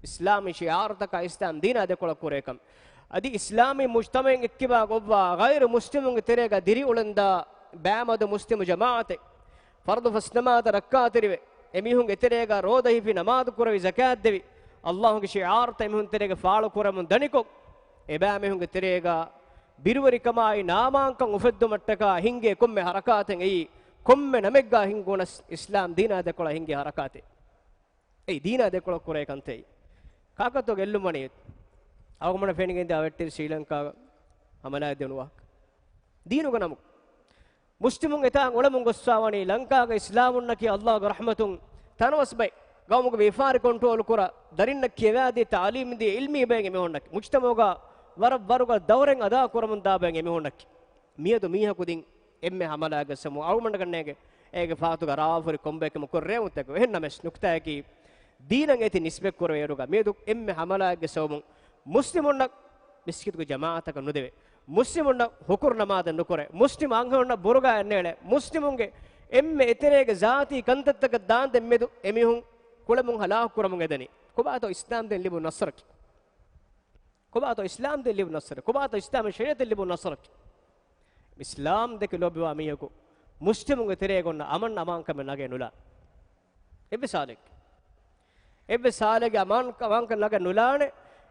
އިސްލާމީ ޝިޢާރުތަކާ އިސްލާމް ދީނާ ދެކޮޅަށް ކުރޭކަން. އަދި އިސްލާމީ މުޖްތަމަޢެއް އެއްކިބާ ގޮއްވާ ޣައިރު މުސްލިމުންގެ ތެރޭގަ ދިރިއުޅެންދާ ބައިމަދު މުސްލިމު ޖަމާޢަތެއް، ފަރުޟު ފަސް ނަމާދަށް ރައްކާތެރިވެ، އެމީހުންގެ ތެރޭގަ ރޯދަ ހިފި، ނަމާދު ކުރެވި، ޒަކާތް ދެވި، އައްލާހުގެ ޝިޢާރުތައް އެމީހުން ތެރޭގަ ފާޅު ކުރަމުން ދަނިކޮށް، އެބައިމީހުންގެ ތެރޭގަ ބިރުވެރިކަމާއި ނާމާންކަން އުފެއްދުމަށްޓަކާ ހިންގޭ ކޮންމެ ހަރަކާތެއް އެއީ، ކޮންމެ ނަމެއްގަ ހިންގުނަސް އިސްލާމް ދީނާ ދެކޮޅަށް ހިންގޭ ހަރަކާތެއް. އެއީ ދީނާ ދެކޮޅަށް ކުރޭ ކަންތައް. ކާކަށްތޯ ގެއްލުން ވަނީ؟ އަޅުގަނޑުމެންނަށް ފެނިގެންދިޔަ ވެއްޓިރި ސްރީލަންކާގަ ހަމަލާ ދެވުނު ވާހަކަ. ދީނުގެ ނަމުގަ. މުސްލިމުން އެތާނގަ އުޅެމުން ގޮއްސާވަނީ ލަންކާގެ އިސްލާމުންނަކީ އައްލާހުގެ ރަޙްމަތުން ތަނަވަސް ބައެއް. ގައުމުގެ ވިޔަފާރި ކޮންޓްރޯލް ކުރާ، ދަރިންނަށް ކިޔަވާދީ، ތަޢުލީމް ދީ، އިލްމީ ބައެއް އެމީހުންނަކީ. މުޖްތަމަޢުގަ ވަރަށް ވަރުގަ ދައުރެއް އަދާ ކުރަމުން ދާ ބައެއް އެމީހުންނަކީ. މިއަދު މީހަކު ދިން އެންމެ ހަމަލާގެ ސަމު އަޅުގަނޑަކަށް ނޭނގެ އޭގެ ފާތުގަ ރާވާފުރި ކޮންބައެއް ކަމަށް ކުރެ ރޭވުންތަކެއް. އެހެން ނަމަވެސް ނުކްތާއަކީ، ދީނަށް އޭތި ނިސްބަތް ކުރެވޭއިރުގަ މިއަދު އެންމެ ހަމަލާއެއްގެ ސަބަބުން މުސްލިމުންނަށް މިސްކިތުގެ ޖަމާޢަތަކަށް ނުދެވޭ، މުސްލިމުންނަށް ހުކުރު ނަމާދެއް ނުކުރޭ، މުސްލިމް އަންހެނުންނަށް ބުރުގާ އެންނޭޅޭ، މުސްލިމުންގެ އެންމެ އެތެރޭގެ ޒާތީ ކަންތައްތަކަށް ދާންދެން މެދު އެމީހުން ކުޅެމުން ހަލާކު ކުރަމުން އެދަނީ. ކޮބާތޯ އިސްލާމް ދީން ލިބުނު ނަޞްރަކީ؟ ކޮބާތޯ އިސްލާމް ދީން ލިބުނު ނަޞްރަކީ؟ ކޮބާތޯ އިސްލާމީ ޝަރީޢަތެއް ލިބުނު ނަޞްރަކީ؟ އިސްލާމް ދެކެ ލޯބިވާ މީހަކު މުސްލިމުންގެ ތެރޭގަ އޮންނަ އަމަން އަމާންކަމެއް ނަގައި ނުލާ. އެއްވެސް ހާލެއްގެ، އެއްވެސް ހާލެއްގެ އަމާން، އަމާންކަން ނަގައި ނުލާނެ.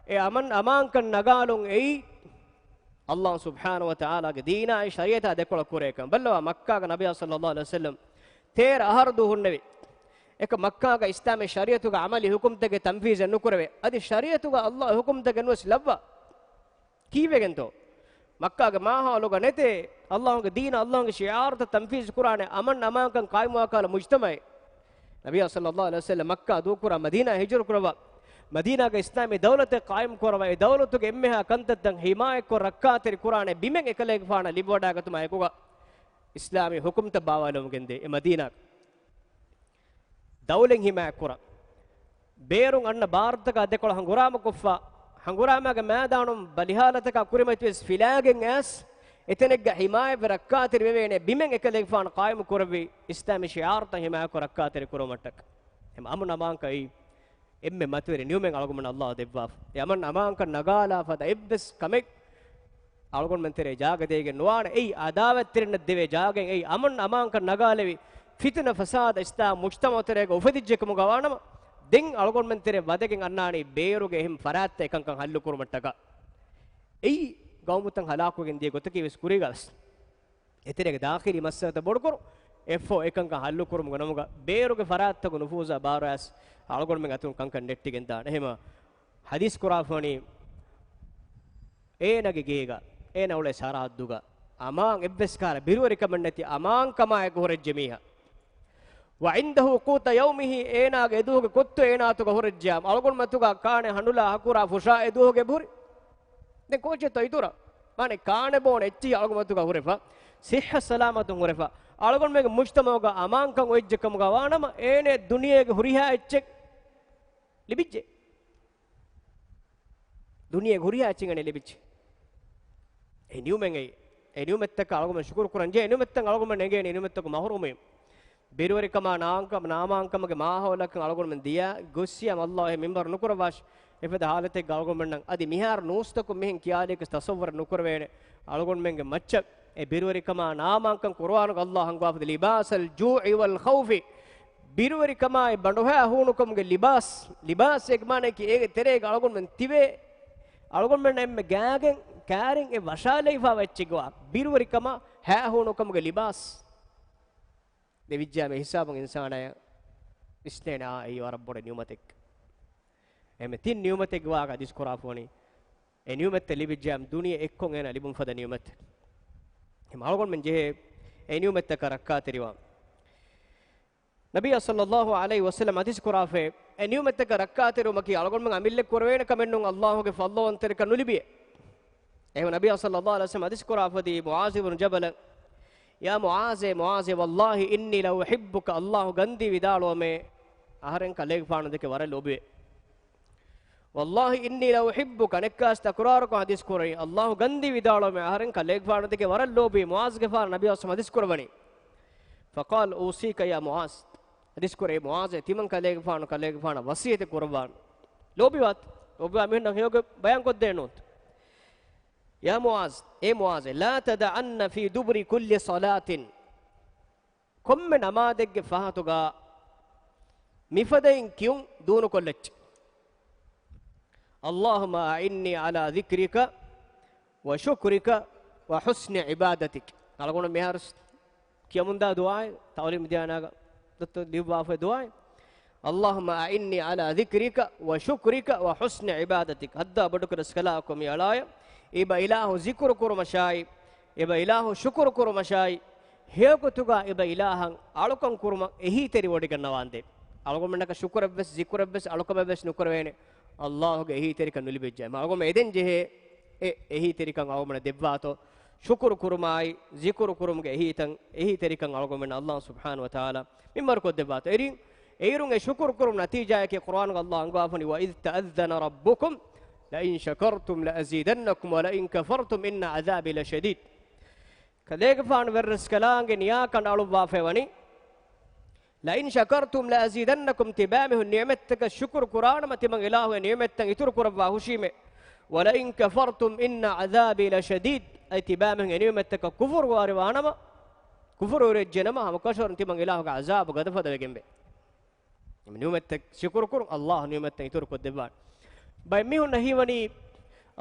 އެ އަމަން އަމާންކަން ނަގާލުން އެއީ، އައްލާހު ސުބްޙާނަހު ވަ ތަޢާލާގެ ދީނާއި ޝަރީޢަތާ ދެކޮޅަށް ކުރޭކަން. ބައްލަވާ، މައްކާގަ ނަބިއްޔާ ޞައްލައްލާހު ޢަލައިހި ވަސައްލަމް ތޭރަ އަހަރު ދުވަހު ހުންނެވި. އެކަ މައްކާގަ އިސްލާމީ ޝަރީޢަތުގަ ޢަމަލީ ޙުކުމްތަކެއް ތަންފީޒެއް ނުކުރެވޭ. އަދި ޝަރީޢަތުގަ އައްލާހު ޙުކުމްތަކެއް ނުވެސް ލައްވާ. ކީއްވެގެންތޯ؟ މައްކާގެ މާހައުލުގަ ނެތޭ އައްލާހުގެ ދީނަށް، އައްލާހުގެ ޝިޢާރުތައް ތަންފީޒު ކުރާނެ އަމަން އަމާންކަން ޤާއިމުވާ ކަހަލަ މުޖްތަމަޢެއް. ނަބިއްޔާ ޞައްލައްލާހު ޢަލައިހި ވަސައްލަމް މައްކާ ދޫކުރާ މަދީނާ ހިޖުރަ ކުރައްވާ. މަދީނާގެ އިސްލާމީ ދައުލަތެއް ޤާއިމް ކުރައްވާ، އެ ދައުލަތުގެ އެންމެހާ ކަންތައްތައް ޙިމާޔަތްކޮށް ރައްކާތެރި ކުރާނެ ބިމެއް އެކަލޭގެފާނަށް ލިބިވަޑާގަތުމާ އެކުގަ އިސްލާމީ ޙުކުމްތައް ބާވާލެވުމުގެންދޭ އެ މަދީނާގަ. ދައުލަތް ޙިމާޔަތްކުރާ، ބޭރުން އަންނަ ބާރުތަކާ ދެކޮޅަށް ހަނގުރާމަކޮށްފަ، ހަނގުރާމާގެ މައިދާނުން ބަލިހާލަތަކާ ކުރިމަތިވެސް ފިލާގެން އައިސް، އެތަނެއްގަ ޙިމާޔަތްވެ ރައްކާތެރި ވެވޭނެ ބިމެއް އެކަލޭގެފާނު ޤާއިމު ކުރެއްވި، އިސްލާމީ ޝިޢާރުތައް ޙިމާޔަތްކޮށް ރައްކާތެރި ކުރުމަށްޓަކަ. އެމަ އަމުން އަމާންކަން އެއީ އެންމެ މަތިވެރި ނިޢުމަތް އަޅުގަނޑުމެން ﷲ ދެއްވާފަ. އެ އަމަން އަމާންކަން ނަގާލާ ފަދަ އެއްވެސް ކަމެއް އަޅުގަނޑުމެން ތެރޭ ޖާގަ ދޭގެން ނުވާނެ. އެއީ އަދާވަތްތެރިންނަށް ދެވޭ ޖާގައެއް. އެއީ އަމަން އަމާންކަން ނަގާލެވި، ފިތުނަ ފަސާދަ އިސްލާމް މުޖްތަމަޢު ތެރޭގަ އުފެދިއްޖެ ކަމުގަ ވާނަމަ، ދެން އަޅުގަނޑުމެން ތެރޭ ވަދެގެން އަންނާނީ ބޭރުގެ އެހެން ފަރާތްތައް އެކަންކަން ހައްލު ކުރުމަށްޓަކާ. އެއީ ގައުމުތައް ހަލާކުވެގެން ދިޔަ ގޮތަކީ ވެސް ކުރީގަ ވެސް. އެތެރޭގެ ދާޚިލީ މައްސަލަތައް ބޮޑުކުރުން، އެފްއޯ އެކަންކަން ހައްލުކުރުމުގެ ނަމުގަ ބޭރުގެ ފަރާތްތަކު ނުފޫޒާ ބާރު އައިސް އަޅުގަނޑުމެން އަތުން ކަންކަން ނެއްޓިގެން ދާނެ. އެހެމަ ޙަދީޘް ކުރާފަ ވަނީ، އޭނާގެ ގޭގަ، އޭނާ އުޅޭ ސަރަޙައްދުގަ އަމާން އެއްވެސް ކަހަލަ ބިރުވެރިކަމެއް ނެތި އަމާންކަމާއެކު ހުރެއްޖެ މީހާ. ވަޢިންދަހު ޤޫތަ ޔައުމިހި، އޭނާގެ އެދުވަހުގެ ކޮއްތު އޭނާއަތުގަ ހުރެއްޖެއާ، އަޅުގަނޑުމެން އަތުގަ ކާނެ ހަނޑުލާ ހަކުރާ ފުށާ އެދުވަހުގެ އެބަހުރި. ދެން ކޯޗެއްތޯ އިތުރަށް؟ މާނެ ކާނެ ބޯނެ އެއްޗެހި އަޅުގަނޑުމެން އަތުގަ ހުރެފަ، ޞިއްޙަ ސަލާމަތުން ހުރެފަ، އަޅުގަނޑުމެންގެ މުޖްތަމަޢުގަ އަމާންކަން އޮތްޖެ ކަމުގަ ވާނަމަ، އޭނެ ދުނިޔޭގެ ހުރިހާ އެއްޗެއް ލިބިއްޖެ. ދުނިޔޭގެ ހުރިހާ އެއްޗެއް އޭނެ ލިބިއްޖެ. އެ ނިޢުމަތް އެއީ. އެ ނިޢުމަތްތަކަށް އަޅުގަނޑުމެން ޝުކުރު ކުރަން ޖެހޭ. އެ ނިޢުމަތްތައް އަޅުގަނޑުމެން ނެގޭނެ އެ ނިޢުމަތްތަކުން މަޙްރޫމުވީމަ. ބިރުވެރިކަމާ ނާންކަ-، ނާމާންކަމުގެ މާހައުލަކަށް އަޅުގަނޑުމެން ދިޔަ ގޮއްސިޔާ ﷲ އެ މިންބަރު ނުކުރައްވާށި. އެފަދަ ޙާލަތެއްގަ އަޅުގަނޑުމެންނަށް އަދި މިހާރު ނޫސްތަކުން މިހެން ކިޔާލިޔަކަސް ތަޞައްވަރު ނުކުރެވޭނެ. އަޅުގަނޑުމެންގެ މައްޗަށް އެ ބިރުވެރިކަމާ ނާމާންކަން ޤުރުއާނުގަ ﷲ ހަންގަވާފަދަ، لباس الجوع والخوف، ބިރުވެރިކަމާއި ބަނޑުހައި ހޫނުކަމުގެ ލިބާސް، ލިބާސްއޭގެ މާނައަކީ އޭގެ ތެރޭގަ އަޅުގަނޑުމެން ތިބޭ، އަޅުގަނޑުމެންނަށް އެންމެ ގާގެން ކާރިން އެ ވަށާލައިފާވާ އެއްޗެއްގަ ވާ ބިރުވެރިކަމާ ހައިހޫނުކަމުގެ ލިބާސް ލިބިއްޖާމެ ހިސާބުން އިންސާނާޔަށް ވިސްނޭނެ އާ އެއީ ވަރަށް ބޮޑެ ނިޢުމަތެއް. އެމެ ތިން ނިޢުމަތެއްގެ ވާހަކަ ޙަދީޘް ކުރާފަ ވަނީ، އެ ނިޢުމަތްތައް ލިބިއްޖާމެ ދުނިޔެ އެއްކޮށް އޭނާ ލިބުން ފަދަ ނިޢުމަތެއް. އެމެ އަޅުގަނޑުމެން ޖެހޭ އެ ނިޢުމަތްތަކަށް ރައްކާތެރިވާން. ނަބިއްޔާ ޞައްލައްލާހު ޢަލައިހި ވަސައްލަމް ޙަދީޘް ކުރާފައި، އެ ނިޢުމަތްތަކަށް ރައްކާތެރިވުމަކީ އަޅުގަނޑުމެން އަމިއްލަ ކުރެވޭނެ ކަމެއް ނޫން، ﷲ ގެ ފަޟްލުވަންތެރިކަން ނުލިބިޔޭ. އެހެން ނަބިއްޔާ ޞައްލައްލާހު ޢަލައިހި ވަސައްލަމް ޙަދީޘް ކުރާފަ ދީ މުޢާޛު ބުނު ޖަބަލަށް، يا معاذ، މުޢާޛޭ، مُعَاذ، والله إني لأحبك، ﷲ ގަންދީ ވިދާޅުވަމޭ، އަހަރެން ކަލޭގެފާނު ދެކެ ވަރަށް ލޯބިވޭ. والله إني لأحبك، އަނެއްކާސް ތަކުރާރުކޮށް ޙަދީޘް ކުރައި، ﷲ ގަންދީ ވިދާޅުވަމޭ، އަހަރެން ކަލޭގެފާނު ދެކެ ވަރަށް ލޯބިވޭ. މުޢާޛުގެފާނަށް ނަބިއްޔާ ޞައްލައްލާހު ޢަލައިހި ވަސައްލަމް ޙަދީޘް ކުރައްވަނީ. فقال أوصيك يا معاذ، ޙަދީޘް ކުރޭ މުޢާޛޭ، ތިމަން ކަލޭގެފާނު ކަލޭގެފާނަށް ވަޞިއްޔަތެއް ކުރައްވާނެ. ލޯބިވާތި، ލޯބިވާ މީހުންނަށް ހެޔޮކޮށް ބަޔާން ކޮށްދޭނެ ނޫންތަ؟ يا معاذ، އޭ މުޢާޛޭ، لا تدعن في دبر كل صلاة، ކޮންމެ ނަމާދެއްގެ ފަހަތުގަ މިފަދައިން ކިޔުން ދޫނުކޮށްލައްޗޭ. اللهم أعني على ذكرك وشكرك وحسن عبادتك. އަޅުގަނޑު މިހާރު ކިޔަމުންދާ ދުޢާއެއް، ތަޢުލީމު ދިޔާނާގަ ދޮތަ ލިޔުއްވާފައި ދުޢާއެއް. اللهم أعني على ذكرك وشكرك وحسن عبادتك. ހައްދާ ބޮޑުކުރަސްކަލާކޮ މި އަޅާޔަ، އިބަ އިލާހު ޒިކުރު ކުރުމަށާއި، އިބަ އިލާހު ޝުކުރު ކުރުމަށާއި، ހެޔޮގޮތުގަ އިބަ އިލާހަށް އަޅުކަން ކުރުމަށް އެހީތެރިވޮޑިގަންނަވާނދޭ. އަޅުގަނޑުމެންނަކަށް ޝުކުރެއްވެސް، ޒިކުރެއްވެސް، އަޅުކަމެއްވެސް ނުކުރެވޭނެ، ﷲ ގެ އެހީތެރިކަން ނުލިބިއްޖެ. އަޅުގަނޑުމެން އެދެން ޖެހޭ އެ އެހީތެރިކަން އަޅުގަނޑުމެންނަށް ދެއްވާތޯ، ޝުކުރު ކުރުމާއި، ޒިކުރު ކުރުމުގެ އެހީތައް، އެހީތެރިކަން އަޅުގަނޑުމެންނަށް ﷲ ސުބްޙާނަހު ވަތަޢާލާ މިންވަރު ކޮށްދެއްވާތޯ. އެރިން، އެއިރުން އެ ޝުކުރު ކުރުމުގެ ނަތީޖާއަކީ ޤުރްއާނުގަ ﷲ އަންގަވާފަނީ، وإذ تأذن ربكم لئن شكرتم لأزيدنكم ولئن كفرتم إن عذابي لشديد. ކަލޭގެފާނު ވެރިރަސްކަލާނގެ ނިޔާ ކަނޑައަޅުއްވާފައި ވަނީ، لئن شكرتم لأزيدنكم، ތިބާމީހުން ނިޢުމަތްތަކަށް ޝުކުރު ކުރާނަމަ، ތިމަން އިލާހު އެ ނިޢުމަތްތައް އިތުރު ކުރައްވާ ހުށީމޭ. ولئن كفرتم إن عذابي لشديد، އަދި ތިބާމީހުން އެ ނިޢުމަތްތަކަށް ކުފުރުވާރިވާނަމަ، ކުފުރުވެރިވެއްޖެނަމަ، ހަމަކަށަވަރުން ތިމަން އިލާހުގެ ޢަޒާބު ގަދަފަދަވެގެންވޭ. ނިޢުމަތްތައް ޝުކުރު ކުރުން، ﷲ ނިޢުމަތްތައް އިތުރު ކޮށްދެއްވާނެ. ބައެއް މީހުންނަށް ހީވަނީ،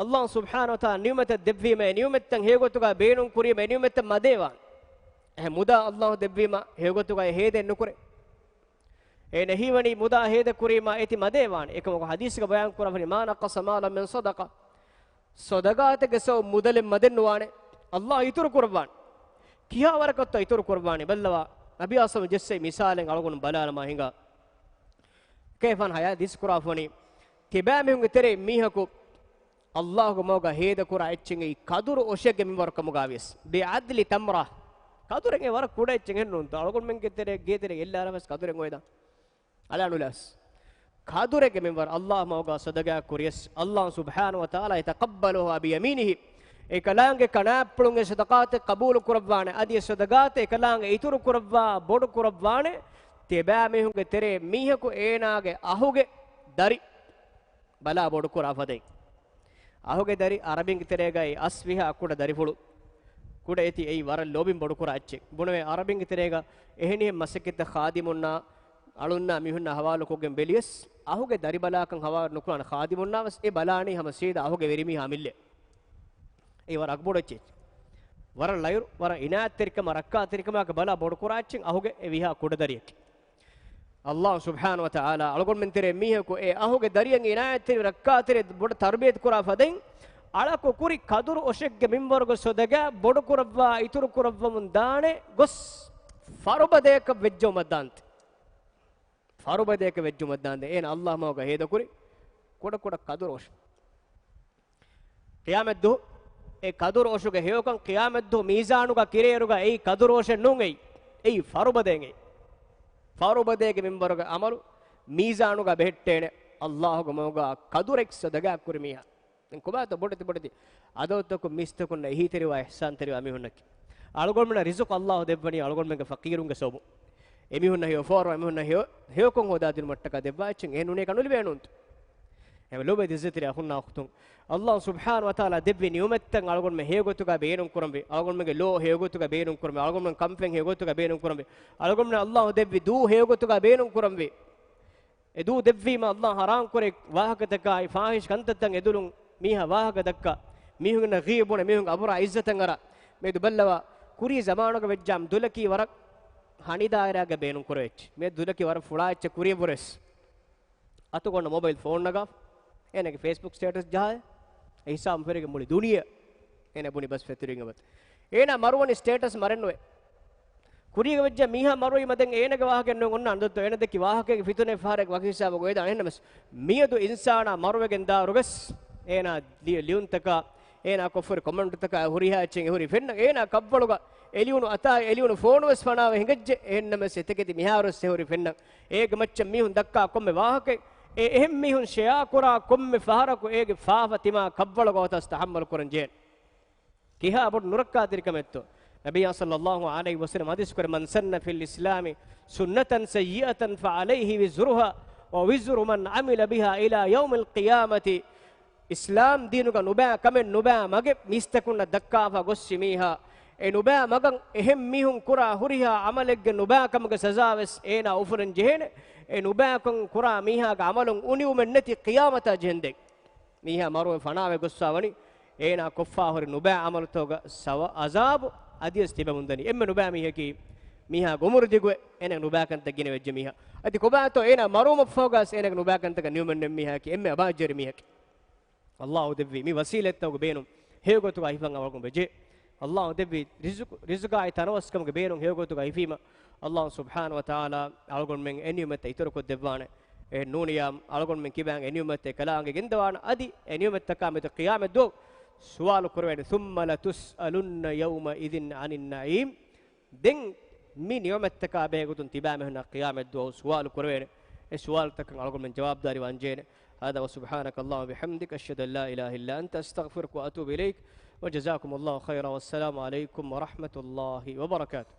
ﷲ ސުބްޙާނަހު ވަތަޢާލާ ނިޢުމަތެއް ދެއްވީމަ، އެ ނިޢުމަތްތައް ހެޔޮގޮތުގަ ބޭނުން ކުރީމަ، އެ ނިޢުމަތްތައް މަދޭވާނެ. އެހެން މުދާ ﷲ ދެއްވީމަ، ހެޔޮގޮތުގަ އެ ހޭދައެއް ނުކުރޭ. އޭނަ ހީވަނީ މުދާ ހޭދަ ކުރީމަ، އޭތި މަދޭވާނެ. އެކަމަކު ޙަދީޘްގަ ބަޔާން ކުރައްވަނީ، ما نقص مال من صدقة. ޞަދަޤާތެއްގެ ސަބަބުން މުދަލެއް މަދެއް ނުވާނެ. ﷲ އިތުރު ކުރައްވާނެ. ކިހާ ވަރަކަށްތޯ އިތުރު ކުރައްވާނީ؟ ބައްލަވާ، ނަބީ އަސްލަމް ޖެއްސެވި މިސާލެއް އަޅުގަނޑު ބަލާލަމާ ހިނގާ. ކޭފާން ޙަޔާތް ޙަދީޘް ކުރާފަ ވަނީ، ތިބާމީހުންގެ ތެރެއިން މީހަކު ﷲގެ މަގުގަ ހޭދަކުރާ އެއްޗެއް އެއީ ކަދުރު އޮށެއްގެ މިންވަރު ކަމުގަ ވިޔަސް، ބިޢަދްލި ތަމްރާ، ކަދުރެއް އެއީ ވަރަށް ކުޑަ އެއްޗެއް އެއްނޫންތޯ. އަޅުގަނޑުމެންގެ ތެރޭ، ގޭތެރޭގަ އެއްލާރަ ވެސް ކަދުރެއް އޮވެދާނެ. އަޅާނުލާސް. ކަދުރެއްގެ މިންވަރު ﷲ މަގުގަ ޞަދަގާ ކުރިޔަސް، ﷲ ސުބްޙާނަހޫ ވަތަޢާލާ يتقبلها بيمينه. އެކަލާނގެ ކަނާތްޕުޅުން އެ ޞަދަޤާތެއް ޤަބޫލު ކުރައްވާނެ. އަދި އެ ޞަދަޤާތެއް އެކަލާނގެ އިތުރު ކުރައްވާ، ބޮޑު ކުރައްވާނެ. ތިބާމީހުންގެ ތެރޭ މީހަކު އޭނާގެ އަހުގެ ދަރި ބަލާ ބޮޑުކުރާ ފަދައިން. އަހުގެ ދަރި އަރަބިންގެ ތެރޭގައި އަސްވިހާ ކުޑަ ދަރިފުޅު. ކުޑަ އެތި އެއީ ވަރަށް ލޯބިން ބޮޑުކުރާ އެއްޗެއް. ބުނެވޭ އަރަބިންގެ ތެރޭގަ އެހެނިހެން މަސައްކަތްތައް ޚާދިމުންނާ އަޅުންނާ މީހުންނާ ހަވާލުކޮށްގެން ބެލިޔަސް، އަހުގެ ދަރި ބަލާކަން ހަވާލު ނުކުރާނެ ޚާދިމުންނާ ވެސް. އެ ބަލާނީ ހަމަ ސީދާ އަހުގެ ވެރިމީހާ އަމިއްލަ. އެ ވަރަށް އަގުބޮޑު އެއްޗެއް. ވަރަށް ލަޔުރު، ވަރަށް އިނާޔަތްތެރިކަމާ ރައްކާތެރިކަމާގެ ބަލާ ބޮޑުކުރާ އެއްޗެއް އަހުގެ އެ ވިހާ ކުޑަ ދަރިއަކީ. ﷲ ސުބްޙާނަހޫ ވަތަޢާލާ އަޅުގަނޑުމެން ތެރޭ މީހަކު އެ އަހުގެ ދަރިއަށް އިނާޔަތްތެރި ރައްކާތެރި ބޮޑަށް ތަރުބިޔަތު ކުރާ ފަދައިން، އަޅަކު ކުރި ކަދުރު އޮށެއްގެ މިންވަރުގެ ޞަދަގާ ބޮޑުކުރައްވާ އިތުރު ކުރައްވަމުން ދާނެ ގޮސް ފަރުބަދަޔަކަށް ވެއްޖެއުމަށް ދާންތެ. ފަރުބަދަޔަކަށް ވެއްޖެއުމަށް ދާންދެ. އޭނަ ﷲ މަގުގަ ހޭދަކުރި ކުޑަ ކުޑަ ކަދުރު އޮށެއް. ޤިޔާމަތްދުވަހު އެ ކަދުރު އޮށުގެ ހެޔޮކަން ޤިޔާމަތްދުވަހު މީޒާނުގަ ކިރިއެރުގަ އެއީ ކަދުރު އޮށެއް ނޫން އެއީ. އެއީ ފަރުބަދައެއް އެއީ. ފަރުބަދައިގެ މިންވަރުގެ އަމަލު މީޒާނުގަ ބެހެއްޓޭނެ ﷲގެ މަގުގަ ކަދުރެއް ޞަދަގާ ކުރި މީހާ. ދެން ކޮބާތޯ ބޮޑެތި ބޮޑެތި އަދަދުތަކުން މީސްތަކުންނަށް އެހީތެރިވާ އިޙްސާންތެރިވާ މީހުންނަކީ. އަޅުގަނޑުމެންނަށް ރިޒުޤު ﷲ ދެއްވަނީ އަޅުގަނޑުމެންގެ ފަޤީރުންގެ ސަބަބުން. އެމީހުންނަށް ހެޔޮ ފޯރު، އެމީހުންނަށް ހެޔޮ، ހެޔޮކޮށް ހޯދާދިނުމަށްޓަކާ ދެއްވާ އެއްޗެއް އެހެން ނޫނޭކަ ނުލިބޭނޫންތަ؟ އެ ލޯބިވެތި އިއްޒަތްތެރި އަޚުންނާ އުޚްތުން، ﷲ ސުބްޙާނަހޫ ވަތަޢާލާ ދެއްވި ނިޢުމަތްތައް އަޅުގަނޑުމެން ހެޔޮގޮތުގަ ބޭނުން ކުރަންވީ، އަޅުގަނޑުމެންގެ ލޯ ހެޔޮގޮތުގަ ބޭނުން ކުރަންވީ، އަޅުގަނޑުމެން ކަންފަތް ހެޔޮގޮތުގަ ބޭނުން ކުރަންވީ، އަޅުގަނޑުމެން ﷲ ދެއްވި ދޫ ހެޔޮގޮތުގަ ބޭނުން ކުރަންވީ. އެ ދޫ ދެއްވީމަ ﷲ ޙަރާމް ކުރޭ ވާހަކަތަކާއި ފާޙިޝް ކަންތައްތައް އެދުލުން މީހާ ވާހަކަ ދައްކާ، މީހުންނަށް ޣީބަ ބުނެ، މީހުން އަބުރާ އިއްޒަތަށް އަރާ. މިއަދު ބައްލަވާ، ކުރީ ޒަމާނުގަ ވެއްޖާމް ދުލަކީ ވަރަށް ހަނި ދާއިރާގަ ބޭނުން ކުރެވޭ އެއްޗެއް. މިއަދު ދުލަކީ ވަރަށް ފުޅާ އެއްޗެއް ކުރިއަށް ވުރެސް. އަތުގަ އޮންނަ މޮބައިލް ފޯން ނަގާ، އޭނަގެ ފޭސްބުކް ސްޓޭޓަސް ޖަހާ، އެ ހިސާބުން ފެށިގެން މުޅި ދުނިޔެ އޭނަ ބުނި ބަސް ފެތުރިން އެބަތި. އޭނާ މަރުވަނީ ސްޓޭޓަސް މަރެއްނުވޭ. ކުރީގަ ވެއްޖެ މީހާ މަރުވީމަ ދެން އޭނަގެ ވާހަކައެއް ނޫން އޮންނާނެ ދޯ؟ އޭނަ ދެއްކި ވާހަކައިގެ ފިތުނައެއް ފަހަރެއް ވަކި ހިސާބަކު އޮވެދާނެ. އެހެންނަމަވެސް މިއަދު އިންސާނާ މަރުވެގެން ދާއިރުގަސް އޭނާ ލިޔު-، ލިޔުންތަކާ، އޭނާ ކޮށްފަހުރި ކޮމެންޓްތަކާ ހުރިހާ އެއްޗެއް އެ ހުރީ ފެންނަން. އޭނާ ކަށްވަޅުގަ އެ ލިޔުނު އަތާއި އެ ލިޔުނު ފޯނުވެސް ފަނާވެ ހިނގައްޖެ. އެހެންނަމަވެސް އެތަކެތި މިހާރުވެސް އެ ހުރީ ފެންނަން. އޭގެ މައްޗަށް މީހުން ދައްކާ ކޮންމެ ވާހަކައެއް، އެ އެހެން މީހުން ޝެއާ ކުރާ ކޮންމެ ފަހަރަކު އޭގެ ފާފަ ތިމާ ކަށްވަޅުގަ އޮތަސް ތަޙައްމަލު ކުރަން ޖެހޭނެ. ކިހާ ބޮޑު ނުރައްކާތެރިކަމެއްތޯ؟ ނަބިއްޔާ ޞައްލައްލާހު ޢަލައިހި ވަސައްލަމަ ޙަދީޘް ކުރޭ، "من سن في الإسلام سنة سيئة فعليه وزرها ووزر من عمل بها إلى يوم القيامة." އިސްލާމް ދީނުގަ ނުބައި ކަމެއް ނުބައި މަގެއް މީސްތަކުންނަށް ދައްކާފަ ގޮއްސި މީހާ، އެ ނުބައި މަގަށް އެހެން މީހުން ކުރާ ހުރިހާ ޢަމަލެއްގެ ނުބައި ކަމުގެ ސަޒާވެސް އޭނާ އުފުލަން ޖެހޭނެ. އެ ނުބައިކަން ކުރާ މީހާގެ ޢަމަލުން އުނިވުމެއް ނެތި ޤިޔާމަތާ ޖެހެންދެން. މީހާ މަރުވެ ފަނާވެ ގޮއްސާ ވަނީ، އޭނާ ކޮށްފާ ހުރި ނުބައި ޢަމަލުތަކުގެ ސަވަ-، ޢަޒާބު އަދިވެސް ތިބެމުންދަނީ. އެންމެ ނުބައި މީހަކީ، މީހާގެ ޢުމުރު ދިގުވެ، އޭނާ ނުބައިކަންތައް ގިނަވެއްޖެ މީހާ. އަދި ކޮބާތޯ އޭނާ މަރުވުމަށްފަހުގަސް އޭނާގެ ނުބައިކަންތަކަށް ނިމުމެއް ނެތް މީހާއަކީ، އެންމެ އަބާއްޖަވެރި މީހަކީ. ﷲ ދެއްވި މި ވަސީލަތްތަކުގެ ބޭނުން ހެޔޮގޮތުގަ ހިފަން އަޅުގަނޑު ވެއްޖެ. ﷲ ދެއްވި ރިޒުޤު، ރިޒުޤާއި ތަނަވަސްކަމުގެ ބޭނުން ހެޔޮގޮތުގަ ހިފީމަ، ﷲ ސުބްޙާނަހޫ ވަތަޢާލާ އަޅުގަނޑުމެން އެ ނިޢުމަތްތައް އިތުރުކޮށްދެއްވާނެ. އެ ނޫނިޔާ އަޅުގަނޑުމެން ކިބާން އެ ނިޢުމަތްތައް ކަލާނގެ ގެންދަވާނެ. އަދި އެ ނިޢުމަތްތަކާ މެދު ޤިޔާމަތްދުވަހު ސުވާލު ކުރެވޭނެ. ثم لتسألن يومئذ عن النعيم. ދެން މި ނިޢުމަތްތަކާ ބެހޭގޮތުން ތިބާމީހުންނާ ޤިޔާމަތްދުވަހު ސުވާލު ކުރެވޭނެ. އެ ސުވާލުތަކަށް އަޅުގަނޑުމެން ޖަވާބުދާރީވާންޖެހޭނެ. هذا وسبحانك اللهم وبحمدك، أشهد أن لا إله إلا أنت، أستغفرك وأتوب إليك. وجزاكم الله خيرا، والسلام عليكم ورحمة الله وبركاته.